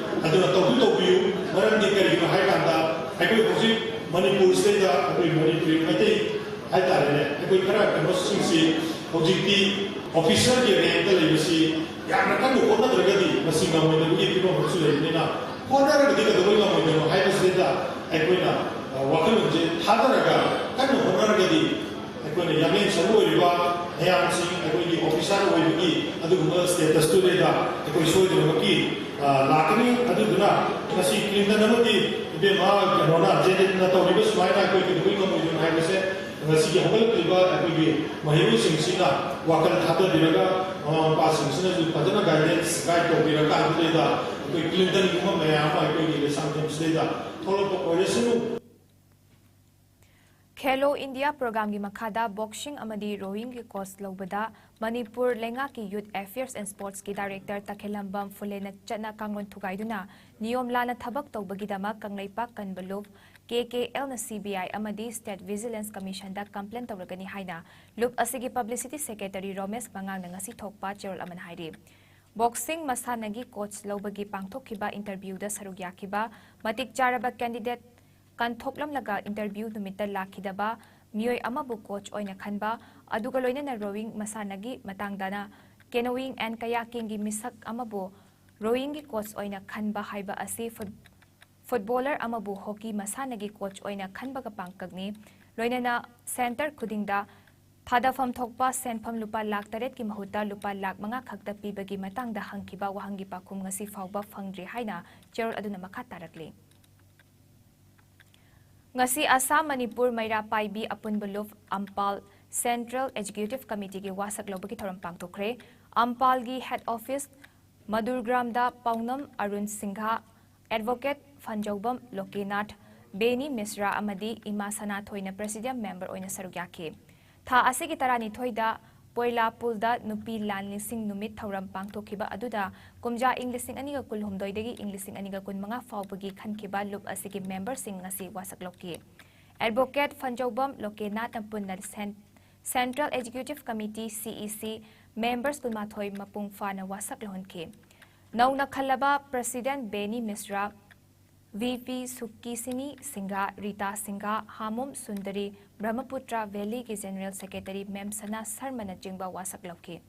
ꯑꯗꯨꯅ ꯇꯧꯕꯤ ꯇꯧꯕꯤꯌꯨ꯫ ꯃꯔꯝꯗꯤ ꯀꯔꯤꯒꯤꯅꯣ ꯍꯥꯏ ꯀꯥꯟꯗ ꯑꯩꯈꯣꯏ ꯍꯧꯖꯤꯛ ꯃꯅꯤꯄꯨꯔꯁꯤꯗꯩꯗ ꯑꯩꯈꯣꯏ ꯃꯅꯤꯄꯨꯔꯤ ꯃꯩꯇꯩ ꯍꯥꯏꯇꯥꯔꯦꯅꯦ, ꯑꯩꯈꯣꯏ ꯈꯔ ꯀꯩꯅꯣꯁꯤꯡꯁꯤ ꯍꯧꯖꯤꯛꯇꯤ ꯑꯣꯐꯤꯁꯔꯒꯤ ꯔꯦꯡꯛꯇ ꯂꯩꯕꯁꯤ ꯌꯥꯝꯅ ꯀꯟꯅ ꯍꯣꯠꯅꯗ꯭ꯔꯒꯗꯤ ꯃꯁꯤ ꯉꯝꯃꯣꯏꯗꯕꯒꯤ ꯐꯤꯕꯝ ꯑꯃꯁꯨ ꯂꯩꯕꯅꯤꯅ, ꯍꯣꯠꯅꯔꯒꯗꯤ ꯀꯩꯗꯧꯕꯩ ꯉꯝꯃꯣꯏꯗꯣꯏꯅꯣ ꯍꯥꯏꯕꯁꯤꯗ ꯑꯩꯈꯣꯏꯅ, ꯑ, ꯋꯥꯈꯜꯂꯣꯟꯁꯦ ꯊꯥꯗꯔꯒ ꯀꯟꯅ ꯍꯣꯠꯅꯔꯒꯗꯤ ꯑꯩꯈꯣꯏꯅ ꯌꯥꯝꯂꯦꯟ ꯁꯔꯨ ꯑꯣꯏꯔꯤꯕ ꯃꯌꯥꯝꯁꯤꯡ ꯑꯩꯈꯣꯏꯒꯤ ꯑꯣꯐꯤꯁꯔ ꯑꯣꯏꯕꯒꯤ ꯑꯗꯨꯒꯨꯝꯕ ꯁ꯭ꯇꯦꯇꯁꯇꯨꯗꯩꯗ ꯑꯩꯈꯣꯏ ꯁꯣꯏꯗꯅꯃꯛꯀꯤ, ꯑ, ꯂꯥꯛꯀꯅꯤ꯫ ꯑꯗꯨꯗꯨꯅ ꯉꯁꯤ ꯀ꯭ꯂꯤꯟꯇꯟ ꯑꯃꯗꯤ ꯏꯕꯦꯝꯃ ꯀꯩꯅꯣꯅ, ꯖꯦꯅꯦꯠꯅ ꯇꯧꯔꯤꯕ ꯁꯨꯃꯥꯏꯅ ꯑꯩꯈꯣꯏ ꯀꯩꯗꯧꯕꯩ ꯉꯝꯃꯣꯏꯗꯣꯏꯅꯣ ꯍꯥꯏꯕꯁꯦ ꯉꯁꯤꯒꯤ ꯍꯧꯒꯠꯂꯛꯂꯤꯕ ꯑꯩꯈꯣꯏꯒꯤ ꯃꯍꯩꯔꯣꯏꯁꯤꯡꯁꯤꯅ ꯋꯥꯈꯜ ꯊꯥꯗꯕꯤꯔꯒ, ꯃꯃꯥ ꯃꯄꯥꯁꯤꯡꯁꯤꯅꯁꯨ ꯐꯖꯅ ꯒꯥꯏꯗꯦꯟꯁ, ꯒꯥꯏꯗ ꯇꯧꯕꯤꯔꯀꯥꯟꯗꯨꯗꯩꯗ ꯑꯩꯈꯣꯏ ꯀ꯭ꯂꯤꯟꯇꯟꯒꯨꯝꯕ ꯃꯌꯥꯝ ꯑꯃ ꯑꯩꯈꯣꯏꯒꯤ ꯂꯩꯁꯥꯡꯊꯦꯝꯁꯤꯗꯩꯗ ꯊꯣꯛꯂꯛꯄ ꯑꯣꯏꯔꯁꯅꯨ꯫ ꯈꯦꯂꯣ ꯏꯟꯗꯤꯌꯥ ꯄ꯭ꯔꯣꯒ꯭ꯔꯥꯝꯒꯤ ꯃꯈꯥꯗ ꯕꯣꯛꯁꯤꯡ ꯑꯃꯗꯤ ꯔꯣꯋꯤꯡꯒꯤ ꯀꯣꯆ ꯂꯧꯕꯗ ꯃꯅꯤꯄꯨꯔ ꯂꯩꯉꯥꯛꯀꯤ ꯌꯨꯊ ꯑꯦꯐꯤꯌꯔꯁ ꯑꯦꯟ ꯁ꯭ꯄꯣꯔꯠꯁꯀꯤ ꯗꯥꯏꯔꯦꯛꯇꯔ ꯇꯈꯦꯜꯂꯝꯕꯝ ꯐꯨꯂꯦꯅ ꯆꯠꯅ ꯀꯥꯡꯂꯣꯟ ꯊꯨꯒꯥꯏꯗꯨꯅ ꯅꯤꯌꯣꯝ ꯂꯥꯟꯅ ꯊꯕꯛ ꯇꯧꯕꯒꯤꯗꯃꯛ ꯀꯪꯂꯩꯄꯥꯛ ꯀꯟꯕ ꯂꯨꯞ, ꯀꯦ ꯀꯦ ꯑꯦꯜꯅ ꯁꯤ ꯕꯤ ꯑꯥꯏ ꯑꯃꯗꯤ ꯁ꯭ꯇꯦꯠ ꯚꯤꯖꯤꯂꯦꯟꯁ ꯀꯃꯤꯁꯟꯗ ꯀꯝꯄ꯭ꯂꯦꯟ ꯇꯧꯔꯒꯅꯤ ꯍꯥꯏꯅ ꯂꯨꯞ ꯑꯁꯤꯒꯤ ꯄꯕ꯭ꯂꯤꯁꯤꯇꯤ ꯁꯦꯀ꯭ꯔꯦꯇꯔꯤ ꯔꯣꯃꯦꯁ ꯃꯉꯥꯡꯅ ꯉꯁꯤ ꯊꯣꯛꯄ ꯆꯦꯔꯣꯜ ꯑꯃꯅ ꯍꯥꯏꯔꯤ꯫ ꯕꯣꯛꯁꯤꯡ ꯃꯁꯥꯟꯅꯒꯤ ꯀꯣꯆ ꯂꯧꯕꯒꯤ ꯄꯥꯡꯊꯣꯛꯈꯤꯕ ꯏꯟꯇꯔꯚ꯭ꯌꯨꯗ ꯁꯔꯨꯛ ꯌꯥꯈꯤꯕ ꯃꯇꯤꯛ ꯆꯥꯔꯕ ꯀꯦꯟꯗꯤꯗꯦꯠ ꯀꯟꯊꯣꯛꯂꯝꯂꯒ ꯏꯟꯇꯔꯚ꯭ꯌꯨ ꯅꯨꯃꯤꯠꯇ ꯂꯥꯛꯈꯤꯗꯕ ꯃꯤꯑꯣꯏ ꯑꯃꯕꯨ ꯀꯣꯆ ꯑꯣꯏꯅ ꯈꯟꯕ, ꯑꯗꯨꯒ ꯂꯣꯏꯅꯅ ꯔꯣꯋꯤꯡ ꯃꯁꯥꯟꯅꯒꯤ ꯃꯇꯥꯡꯗꯅ ꯀꯦꯅꯣꯋꯤꯡ ꯑꯦꯟ ꯀꯌꯥꯀꯤꯡꯒꯤ ꯃꯤꯁꯛ ꯑꯃꯕꯨ ꯔꯣꯋꯤꯡꯒꯤ ꯀꯣꯆ ꯑꯣꯏꯅ ꯈꯟꯕ ꯍꯥꯏꯕ ꯑꯁꯤ ꯐꯨꯠ-, ꯐꯨꯠꯕꯣꯂꯔ ꯑꯃꯕꯨ ꯍꯣꯀꯤ ꯃꯁꯥꯟꯅꯒꯤ ꯀꯣꯆ ꯑꯣꯏꯅ ꯈꯟꯕꯒ ꯄꯥꯡꯀꯛꯅꯤ꯫ ꯂꯣꯏꯅꯅ ꯁꯦꯟꯇꯔ ꯈꯨꯗꯤꯡꯗ ꯊꯥꯗꯐꯝ ꯊꯣꯛꯄ ꯁꯦꯟꯐꯝ ꯂꯨꯄꯥ ꯂꯥꯈ ꯇꯔꯦꯠꯀꯤ ꯃꯍꯨꯠꯇ ꯂꯨꯄꯥ ꯂꯥꯈ ꯃꯉꯥ ꯈꯛꯇ ꯄꯤꯕꯒꯤ ꯃꯇꯥꯡꯗ ꯍꯪꯈꯤꯕ ꯋꯥꯍꯪꯒꯤ ꯄꯥꯎꯈꯨꯝ ꯉꯁꯤ ꯐꯥꯎꯕ ꯐꯪꯗ꯭ꯔꯤ ꯍꯥꯏꯅ ꯆꯦꯔꯣꯜ ꯑꯗꯨꯅ ꯃꯈꯥ ꯇꯥꯔꯛꯂꯤ꯫ ꯉꯁꯤ ꯑꯁꯥꯝ ꯃꯅꯤꯄꯨꯔ ꯃꯩꯔꯥ ꯄꯥꯏꯕꯤ ꯑꯄꯨꯟꯕ ꯂꯨꯞ ꯑꯝꯄꯥꯜ ꯁꯦꯟꯇ꯭ꯔꯦꯜ ꯑꯦꯛꯖꯤꯀ꯭ꯌꯨꯇꯤꯚ ꯀꯃꯤꯇꯤꯒꯤ ꯋꯥꯁꯛ ꯂꯧꯕꯒꯤ ꯊꯧꯔꯝ ꯄꯥꯡꯊꯣꯛꯈ꯭ꯔꯦ꯫ ꯑꯝꯄꯥꯜꯒꯤ head office ꯃꯗꯨꯔꯒ꯭ꯔꯥꯝꯗ ꯄꯥꯎꯅꯝ Arun Singh, advocate ꯐꯟꯖꯧꯕꯝ ꯂꯣꯀꯦꯅꯥꯊ, ꯕꯦꯅꯤ ꯃꯤꯁ꯭ꯔꯥ ꯑꯃꯗꯤ ꯏꯃꯥ ꯁꯅꯥꯊꯣꯏꯅ ꯄ꯭ꯔꯦꯁꯤꯗꯦꯟꯠ ꯃꯦꯝꯕꯔ ꯑꯣꯏꯅ ꯁꯔꯨꯛ ꯌꯥꯈꯤ꯫ ꯊꯥ ꯑꯁꯤꯒꯤ ꯇꯔꯥꯅꯤꯊꯣꯏꯗ ꯄꯣꯏꯂꯥꯄꯨꯜꯗ ꯅꯨꯄꯤ ꯂꯥꯟ ꯅꯤꯡꯁꯤꯡ ꯅꯨꯃꯤꯠ ꯊꯧꯔꯝ ꯄꯥꯡꯊꯣꯛꯈꯤꯕ ꯑꯗꯨꯗ ꯀꯨꯝꯖꯥ ꯏꯪ ꯂꯤꯁꯤꯡ ꯑꯅꯤꯒ ꯀꯨꯟꯍꯨꯝꯗꯣꯏꯗꯒꯤ ꯏꯪ ꯂꯤꯁꯤꯡ ꯑꯅꯤꯒ ꯀꯨꯟꯃꯉꯥ ꯐꯥꯎꯕꯒꯤ ꯈꯟꯈꯤꯕ ꯂꯨꯞ ꯑꯁꯤꯒꯤ ꯃꯦꯝꯕꯔꯁꯤꯡ ꯉꯁꯤ ꯋꯥꯁꯛ ꯂꯧꯈꯤ꯫ ꯑꯦꯗꯚꯣꯀꯦꯠ ꯐꯟꯖꯧꯕꯝ ꯂꯣꯀꯦꯅꯥꯊꯅ ꯄꯨꯟꯅ ꯁꯦꯟ-, central executive committee, C E C, members ꯀꯨꯟꯃꯥꯊꯣꯏ ꯃꯄꯨꯡ ꯐꯥꯅ ꯋꯥꯁꯛ ꯂꯧꯍꯟꯈꯤ꯫ ꯅꯧꯅ ꯈꯜꯂꯕ president Beni Mishra, V P ꯁꯨꯀꯤꯁꯤꯅꯤ ꯁꯤꯡꯍ, ꯔꯤꯇꯥ ꯁꯤꯡꯍ, ꯍꯥꯃꯣꯝ ꯁꯨꯟꯗꯔꯤ, ꯕ꯭ꯔꯍꯃꯄꯨꯇ꯭ꯔ ꯚꯦꯂꯤꯒꯤ ꯖꯦꯅꯔꯦꯜ ꯁꯦꯀ꯭ꯔꯦꯇꯔꯤ ꯃꯦꯝ ꯁꯅꯥ ꯁꯔꯃꯅꯆꯤꯡꯕ ꯋꯥꯁꯛ ꯂꯧꯈꯤ꯫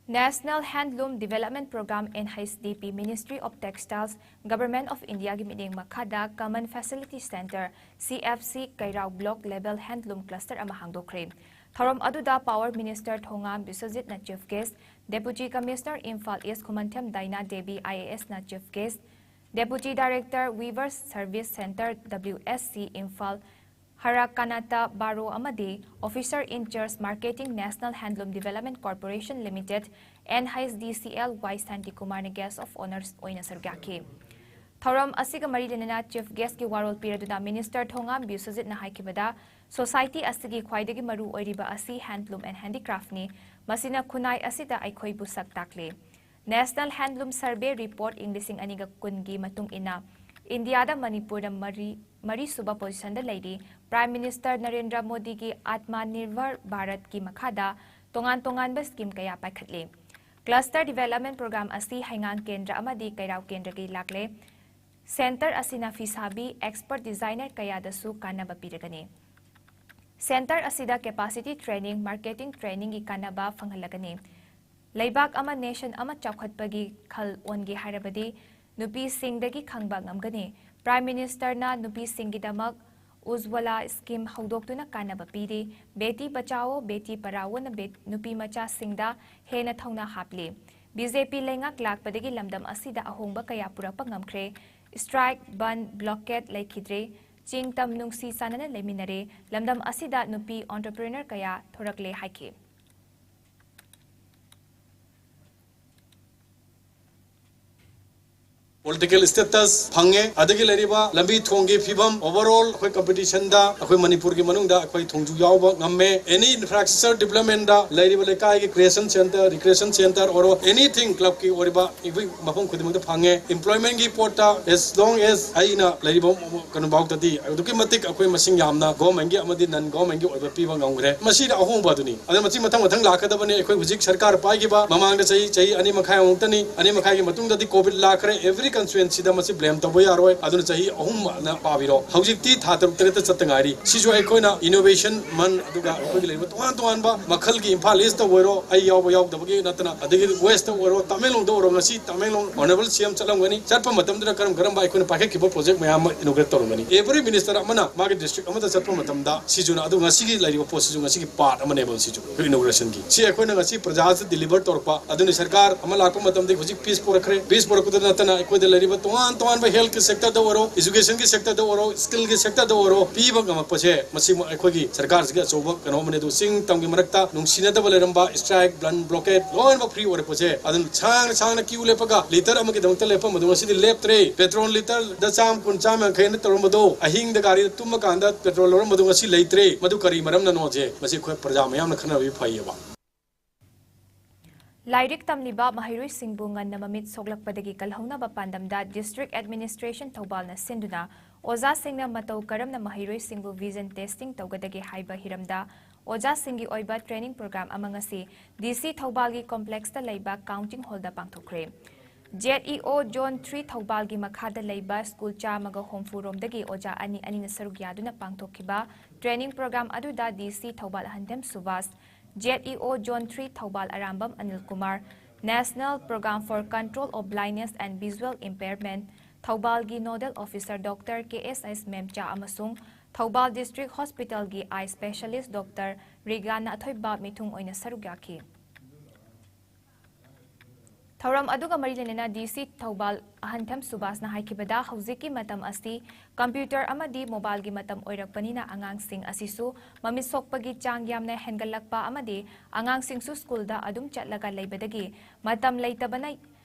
National Handloom Development Programme, N H D P, Ministry of Textiles, Government of Indiaꯒꯤ ꯃꯤꯠꯌꯦꯡ ꯃꯈꯥꯗ Common Facility Centre, C F C, ꯀꯩꯔꯥꯎ Block Level Handloom Cluster ꯑꯃ ꯍꯥꯡꯗꯣꯛꯈ꯭ꯔꯦ꯫ ꯊꯧꯔꯝ ꯑꯗꯨꯗ Power Minister Thongam ꯕꯤꯁ꯭ꯋꯖꯤꯠꯅ Chief Guest, Deputy Commissioner Imphal East Khumanthem ꯗꯥꯏꯅꯥ Devi, I A S, ꯅ Chief Guest, Deputy Director, Weavers Service Centre, W S C, Imphal, ꯍꯔꯀꯥꯅꯥꯇ ꯕꯥꯔꯣ ꯑꯃꯗꯤ Officer in Charge Marketing, National Handloom Development Corporation Limited, N H D C L, Y ꯁꯥꯟꯇꯤꯀꯨꯃꯥꯔꯅ Guest of Honour ꯑꯣꯏꯅ ꯁꯔꯨꯛ ꯌꯥꯈꯤ꯫ ꯊꯧꯔꯝ ꯑꯁꯤꯒ ꯃꯔꯤ ꯂꯩꯅꯅ Chief Guest ꯀꯤ ꯋꯥꯔꯣꯜ ꯄꯤꯔꯗꯨꯅ Minister ꯊꯣꯉꯥꯝ ꯕꯤꯁ꯭ꯋꯖꯤꯠꯅ ꯍꯥꯏꯈꯤꯕꯗ, society ꯑꯁꯤꯒꯤ ꯈ꯭ꯋꯥꯏꯗꯒꯤ ꯃꯔꯨ ꯑꯣꯏꯔꯤꯕ ꯑꯁꯤ handloom and handicraft ꯅꯤ꯫ ꯃꯁꯤꯅ ꯈꯨꯟꯅꯥꯏ ꯑꯁꯤꯗ ꯑꯩꯈꯣꯏꯕꯨ ꯁꯛ ꯇꯥꯛꯂꯤ꯫ National Handloom Survey Report ꯏꯪ ꯂꯤꯁꯤꯡ ꯑꯅꯤꯒ ꯀꯨꯟꯒꯤ ꯃꯇꯨꯡ ꯏꯟꯅ, ꯏꯟꯗꯤꯌꯥꯗ ꯃꯅꯤꯄꯨꯔꯗ ꯃꯔꯤ, ꯃꯔꯤꯁꯨꯕ position ꯗ ꯂꯩꯔꯤ꯫ Prime Minister ꯅꯔꯦꯟꯗ꯭ꯔ ꯃꯣꯗꯤꯒꯤ Atmanirbhar Bharat ꯀꯤ ꯃꯈꯥꯗ ꯇꯣꯉꯥꯟ ꯇꯣꯉꯥꯟꯕ scheme ꯀꯌꯥ ꯄꯥꯏꯈꯠꯂꯤ꯫ Cluster Development Program ꯑꯁꯤ ꯍꯩꯉꯥꯡ ꯀꯦꯟꯗ꯭ꯔ ꯑꯃꯗꯤ ꯀꯩꯔꯥꯎ ꯀꯦꯟꯗ꯭ꯔꯒꯤ ꯂꯥꯛꯂꯦ꯫ Centre ꯑꯁꯤꯅ ꯐꯤꯁꯥꯕꯤ, expert designer ꯀꯌꯥꯗꯁꯨ ꯀꯥꯟꯅꯕ ꯄꯤꯔꯒꯅꯤ꯫ Centre ꯑꯁꯤꯗ capacity training, marketing training ꯒꯤ ꯀꯥꯟꯅꯕ ꯐꯪꯍꯜꯂꯒꯅꯤ꯫ ꯂꯩꯕꯥꯛ ꯑꯃ, nation ꯑꯃ ꯆꯥꯎꯈꯠꯄꯒꯤ ꯈꯜ ꯑꯣꯟꯒꯦ ꯍꯥꯏꯔꯕꯗꯤ ꯅꯨꯄꯤꯁꯤꯡꯗꯒꯤ ꯈꯪꯕ ꯉꯝꯒꯅꯤ꯫ Prime Minister ꯅ ꯅꯨꯄꯤꯁꯤꯡꯒꯤꯗꯃꯛ Ujjwala scheme ꯍꯧꯗꯣꯛꯇꯨꯅ ꯀꯥꯟꯅꯕ ꯄꯤꯔꯤ꯫ Beti Bachao, Beti Padhao ꯅ ꯕꯦ-, ꯅꯨꯄꯤ ꯃꯆꯥꯁꯤꯡꯗ ꯍꯦꯟꯅ ꯊꯧꯅꯥ ꯍꯥꯞꯂꯤ꯫ BJP ꯂꯩꯉꯥꯛ ꯂꯥꯛꯄꯗꯒꯤ ꯂꯝꯗꯝ ꯑꯁꯤꯗ ꯑꯍꯣꯡꯕ ꯀꯌꯥ ꯄꯨꯔꯛꯄ ꯉꯝꯈ꯭ꯔꯦ꯫ Strike, bandh, blockade ꯂꯩꯈꯤꯗ꯭ꯔꯦ꯫ ꯆꯤꯡ ꯇꯝ ꯅꯨꯡꯁꯤ ꯆꯥꯟꯅꯅ ꯂꯩꯃꯤꯟꯅꯔꯦ꯫ ꯂꯝꯗꯝ ꯑꯁꯤꯗ ꯅꯨꯄꯤ entrepreneur ꯀꯌꯥ ꯊꯣꯔꯛꯂꯦ ꯍꯥꯏꯈꯤ꯫ Political status ꯐꯪꯉꯦ, ꯑꯗꯒꯤ ꯂꯩꯔꯤꯕ ꯂꯝꯕꯤ ꯊꯣꯡꯒꯤ ꯐꯤꯕꯝ, overall ꯑꯩꯈꯣꯏ competition ꯗ ꯑꯩꯈꯣꯏ ꯃꯅꯤꯄꯨꯔꯒꯤ ꯃꯅꯨꯡꯗ ꯑꯩꯈꯣꯏ ꯊꯣꯡꯖꯨ ꯌꯥꯎꯕ ꯉꯝꯃꯦ꯫ Any infrastructure development ꯗ ꯂꯩꯔꯤꯕ ꯂꯩꯀꯥꯏꯒꯤ creation centre, recreation centre ꯑꯣꯏꯔꯣ, anything club ꯀꯤ ꯑꯣꯏꯔꯤꯕ ꯑꯩꯈꯣꯏ ꯃꯐꯝ ꯈꯨꯗꯤꯡꯃꯛꯇ ꯐꯪꯉꯦ꯫ Employment ꯒꯤ ꯄꯣꯠꯇ as long as ꯑꯩꯅ ꯂꯩꯔꯤꯕ ꯀꯩꯅꯣ ꯐꯥꯎꯗꯗꯤ ꯑꯗꯨꯛꯀꯤ ꯃꯇꯤꯛ ꯑꯩꯈꯣꯏ ꯃꯁꯤꯡ ꯌꯥꯝꯅ government ꯒꯤ ꯑꯃꯗꯤ non government ꯒꯤ ꯑꯣꯏꯕ ꯄꯤꯕ ꯉꯝꯈ꯭ꯔꯦ꯫ ꯃꯁꯤꯗ ꯑꯍꯣꯡꯕ ꯑꯗꯨꯅꯤ꯫ ꯑꯗ ꯃꯁꯤ ꯃꯊꯪ ꯃꯊꯪ ꯂꯥꯛꯀꯗꯕꯅꯤ꯫ ꯑꯩꯈꯣꯏ ꯍꯧꯖꯤꯛ ꯁꯔꯀꯥꯔ ꯄꯥꯏꯈꯤꯕ ꯃꯃꯥꯡꯗ ꯆꯍꯤ, ꯆꯍꯤ ꯑꯅꯤ ꯃꯈꯥꯏꯃꯨꯛꯇꯅꯤ꯫ ꯑꯅꯤ ꯃꯈꯥꯏꯒꯤ ꯃꯇꯨꯡꯗꯗꯤ COVID ꯂꯥꯛꯈ꯭ꯔꯦ꯫ Every constituency ꯗ ꯃꯁꯤ blame ꯇꯧꯕ ꯌꯥꯔꯣꯏ꯫ ꯑꯗꯨꯅ ꯆꯍꯤ ꯑꯍꯨꯝ ꯑꯅ ꯄꯥꯕꯤꯔꯣ꯫ ꯍꯧꯖꯤꯛꯇꯤ ꯊꯥ ꯇꯔꯨꯛ ꯇꯔꯦꯠꯇ ꯆꯠꯇ ꯉꯥꯏꯔꯤ꯫ ꯁꯤꯁꯨ ꯑꯩꯈꯣꯏꯅ innovation ꯃꯟ, ꯑꯗꯨꯒ ꯑꯩꯈꯣꯏꯒꯤ ꯂꯩꯔꯤꯕ ꯇꯣꯉꯥꯟ ꯇꯣꯉꯥꯟꯕ ꯃꯈꯜꯒꯤ ꯏꯝꯐꯥꯜ East ꯇ ꯑꯣꯏꯔꯣ, ꯑꯩ ꯌꯥꯎꯕ ꯌꯥꯎꯗꯕꯒꯤ ꯅꯠꯇꯅ, ꯑꯗꯒꯤ West ꯇ ꯑꯣꯏꯔꯣ, ꯇꯃꯦꯡꯂꯣꯡꯗ ꯑꯣꯏꯔꯣ, ꯉꯁꯤ ꯇꯃꯦꯡꯂꯣꯡ Honourable C M ꯆꯠꯂꯝꯒꯅꯤ꯫ ꯆꯠꯄ ꯃꯇꯝꯗꯨꯗ ꯀꯔꯝ ꯀꯔꯝꯕ ꯑꯩꯈꯣꯏꯅ ꯄꯥꯏꯈꯠꯈꯤꯕ project ꯃꯌꯥꯝ ꯑꯃ inaugurate ꯇꯧꯔꯝꯒꯅꯤ꯫ Every minister ꯑꯃꯅ ꯃꯥꯒꯤ district ꯑꯃꯗ ꯆꯠꯄ ꯃꯇꯝꯗ ꯁꯤꯁꯨꯅ, ꯑꯗꯨ ꯉꯁꯤꯒꯤ ꯂꯩꯔꯤꯕ ꯄꯣꯠꯁꯤꯁꯨ ꯉꯁꯤꯒꯤ part ꯑꯃꯅꯦꯕ ꯁꯤꯁꯨ ꯑꯩꯈꯣꯏ inauguration ꯒꯤ꯫ ꯁꯤ ꯑꯩꯈꯣꯏꯅ ꯉꯁꯤ ꯄ꯭ꯔꯖꯥꯁꯤꯗ deliver ꯇꯧꯔꯛꯄ꯫ ꯑꯗꯨꯅ ꯁꯔꯀꯥꯔ ꯑꯃ ꯂꯥꯛꯄ ꯃꯇꯝꯗ ꯍꯧꯖꯤꯛ peace ꯄꯨꯔꯛꯈ꯭ꯔꯦ꯫ Peace ꯄꯨꯔꯛꯄꯗ ꯅꯠꯇꯅ ꯑꯩꯈꯣꯏꯗ ꯂꯩꯔꯤꯕ ꯇꯣꯉꯥꯟ ꯇꯣꯉꯥꯟꯕ health ꯀꯤ sector ꯗ ꯑꯣꯏꯔꯣ, education ꯒꯤ sector ꯗ ꯑꯣꯏꯔꯣ, skill ꯒꯤ sector ꯗ ꯑꯣꯏꯔꯣ, ꯄꯤꯕ ꯉꯝꯃꯛꯄꯁꯦ ꯃꯁꯤ ꯑꯩꯈꯣꯏꯒꯤ ꯁꯔꯀꯥꯔꯁꯤꯒꯤ ꯑꯆꯧꯕ ꯀꯩꯅꯣ ꯑꯃꯅꯤ꯫ ꯑꯗꯨ ꯆꯤꯡ ꯇꯝꯒꯤ ꯃꯔꯛꯇ ꯅꯨꯡꯁꯤꯅꯗꯕ ꯂꯩꯔꯝꯕ, strike, bandh, blockade ꯂꯣꯏꯅꯃꯛ free ꯑꯣꯏꯔꯛꯄꯁꯦ, ꯑꯗꯨꯅ ꯁꯥꯡꯅ ꯁꯥꯡꯅ queue ꯂꯦꯞꯄꯒ litre ꯑꯃꯒꯤꯗꯃꯛꯇ ꯂꯦꯞꯄꯝꯕꯗꯣ ꯉꯁꯤꯗꯤ ꯂꯦꯞꯇ꯭ꯔꯦ꯫ Petrol litre ꯗ ꯆꯥꯝꯃ ꯀꯨꯟ, ꯆꯥꯝꯃ ꯌꯥꯡꯈꯩ ꯍꯥꯏꯅ ꯇꯧꯔꯝꯕꯗꯣ ꯑꯍꯤꯡꯗ ꯒꯥꯔꯤꯗ ꯇꯨꯝꯃꯀꯥꯟꯗ petrol ꯂꯧꯔꯝꯕꯗꯣ ꯉꯁꯤ ꯂꯩꯇ꯭ꯔꯦ꯫ ꯃꯗꯨ ꯀꯔꯤ ꯃꯔꯝꯅꯅꯣꯁꯦ ꯃꯁꯤ ꯑꯩꯈꯣꯏ ꯄ꯭ꯔꯖꯥ ꯃꯌꯥꯝꯅ ꯈꯟꯅꯕꯗꯤ ꯐꯩꯌꯦꯕ꯫ ꯂꯥꯏꯔꯤꯛ ꯇꯝꯂꯤꯕ ꯃꯍꯩꯔꯣꯏꯁꯤꯡꯕꯨ ꯉꯟꯅ ꯃꯃꯤꯠ ꯁꯣꯛꯂꯛꯄꯗꯒꯤ ꯀꯜꯍꯧꯅꯕ ꯄꯥꯟꯗꯝꯗ District Administration ꯊꯧꯕꯥꯜꯅ ꯁꯤꯟꯗꯨꯅ ꯑꯣꯖꯥꯁꯤꯡꯅ ꯃꯇꯧ ꯀꯔꯝꯅ ꯃꯍꯩꯔꯣꯏꯁꯤꯡꯕꯨ vision testing ꯇꯧꯒꯗꯒꯦ ꯍꯥꯏꯕ ꯍꯤꯔꯝꯗ ꯑꯣꯖꯥꯁꯤꯡꯒꯤ ꯑꯣꯏꯕ training program ꯑꯃ ꯉꯁꯤ DC ꯊꯧꯕꯥꯜꯒꯤ complex ꯇ ꯂꯩꯕ counting hall ꯗ ꯄꯥꯡꯊꯣꯛꯈ꯭ꯔꯦ꯫ ZEO Zone three ꯊꯧꯕꯥꯜꯒꯤ ꯃꯈꯥꯗ ꯂꯩꯕ ꯁ꯭ꯀꯨꯜ ꯆꯥꯝꯃꯒ ꯍꯨꯝꯐꯨ ꯔꯣꯝꯗꯒꯤ ꯑꯣꯖꯥ ꯑꯅꯤ ꯑꯅꯤꯅ ꯁꯔꯨꯛ ꯌꯥꯗꯨꯅ ꯄꯥꯡꯊꯣꯛꯈꯤꯕ training program ꯑꯗꯨꯗ DC Thoubal ꯑꯍꯟꯊꯦꯝ Subhas, ZEO Zone three Thoubal Arambam Anil Kumar, National Program for Control of Blindness and Visual Impairment ꯊꯧꯕꯥꯜꯒꯤ nodal officer Doctor ꯀꯦ ꯑꯦꯁ ꯑꯦꯁ ꯃꯦꯝꯆꯥ ꯑꯃꯁꯨꯡ ꯊꯧꯕꯥꯜ District Hospital ꯒꯤ eye specialist Doctor ꯔꯤꯒꯥꯅ ꯑꯊꯣꯏꯕ ꯃꯤꯊꯨꯡ ꯑꯣꯏꯅ ꯁꯔꯨꯛ ꯌꯥꯈꯤ꯫ ꯊꯧꯔꯝ ꯑꯗꯨꯒ ꯃꯔꯤ ꯂꯩꯅꯅ DC ꯊꯧꯕꯥꯜ ꯑꯍꯟꯊꯦꯝ ꯁꯨꯕꯥꯁꯅ ꯍꯥꯏꯈꯤꯕꯗ, ꯍꯧꯖꯤꯛꯀꯤ ꯃꯇꯝ ꯑꯁꯤ computer ꯑꯃꯗꯤ mobile ꯒꯤ ꯃꯇꯝ ꯑꯣꯏꯔꯛꯄꯅꯤꯅ ꯑꯉꯥꯡꯁꯤꯡ ꯑꯁꯤꯁꯨ ꯃꯃꯤꯠ ꯁꯣꯛꯄꯒꯤ ꯆꯥꯡ ꯌꯥꯝꯅ ꯍꯦꯟꯒꯠꯂꯛꯄ ꯑꯃꯗꯤ ꯑꯉꯥꯡꯁꯤꯡꯁꯨ ꯁ꯭ꯀꯨꯜꯗ ꯑꯗꯨꯝ ꯆꯠꯂꯒ ꯂꯩꯕꯗꯒꯤ ꯃꯇꯝ ꯂꯩꯇꯕꯅ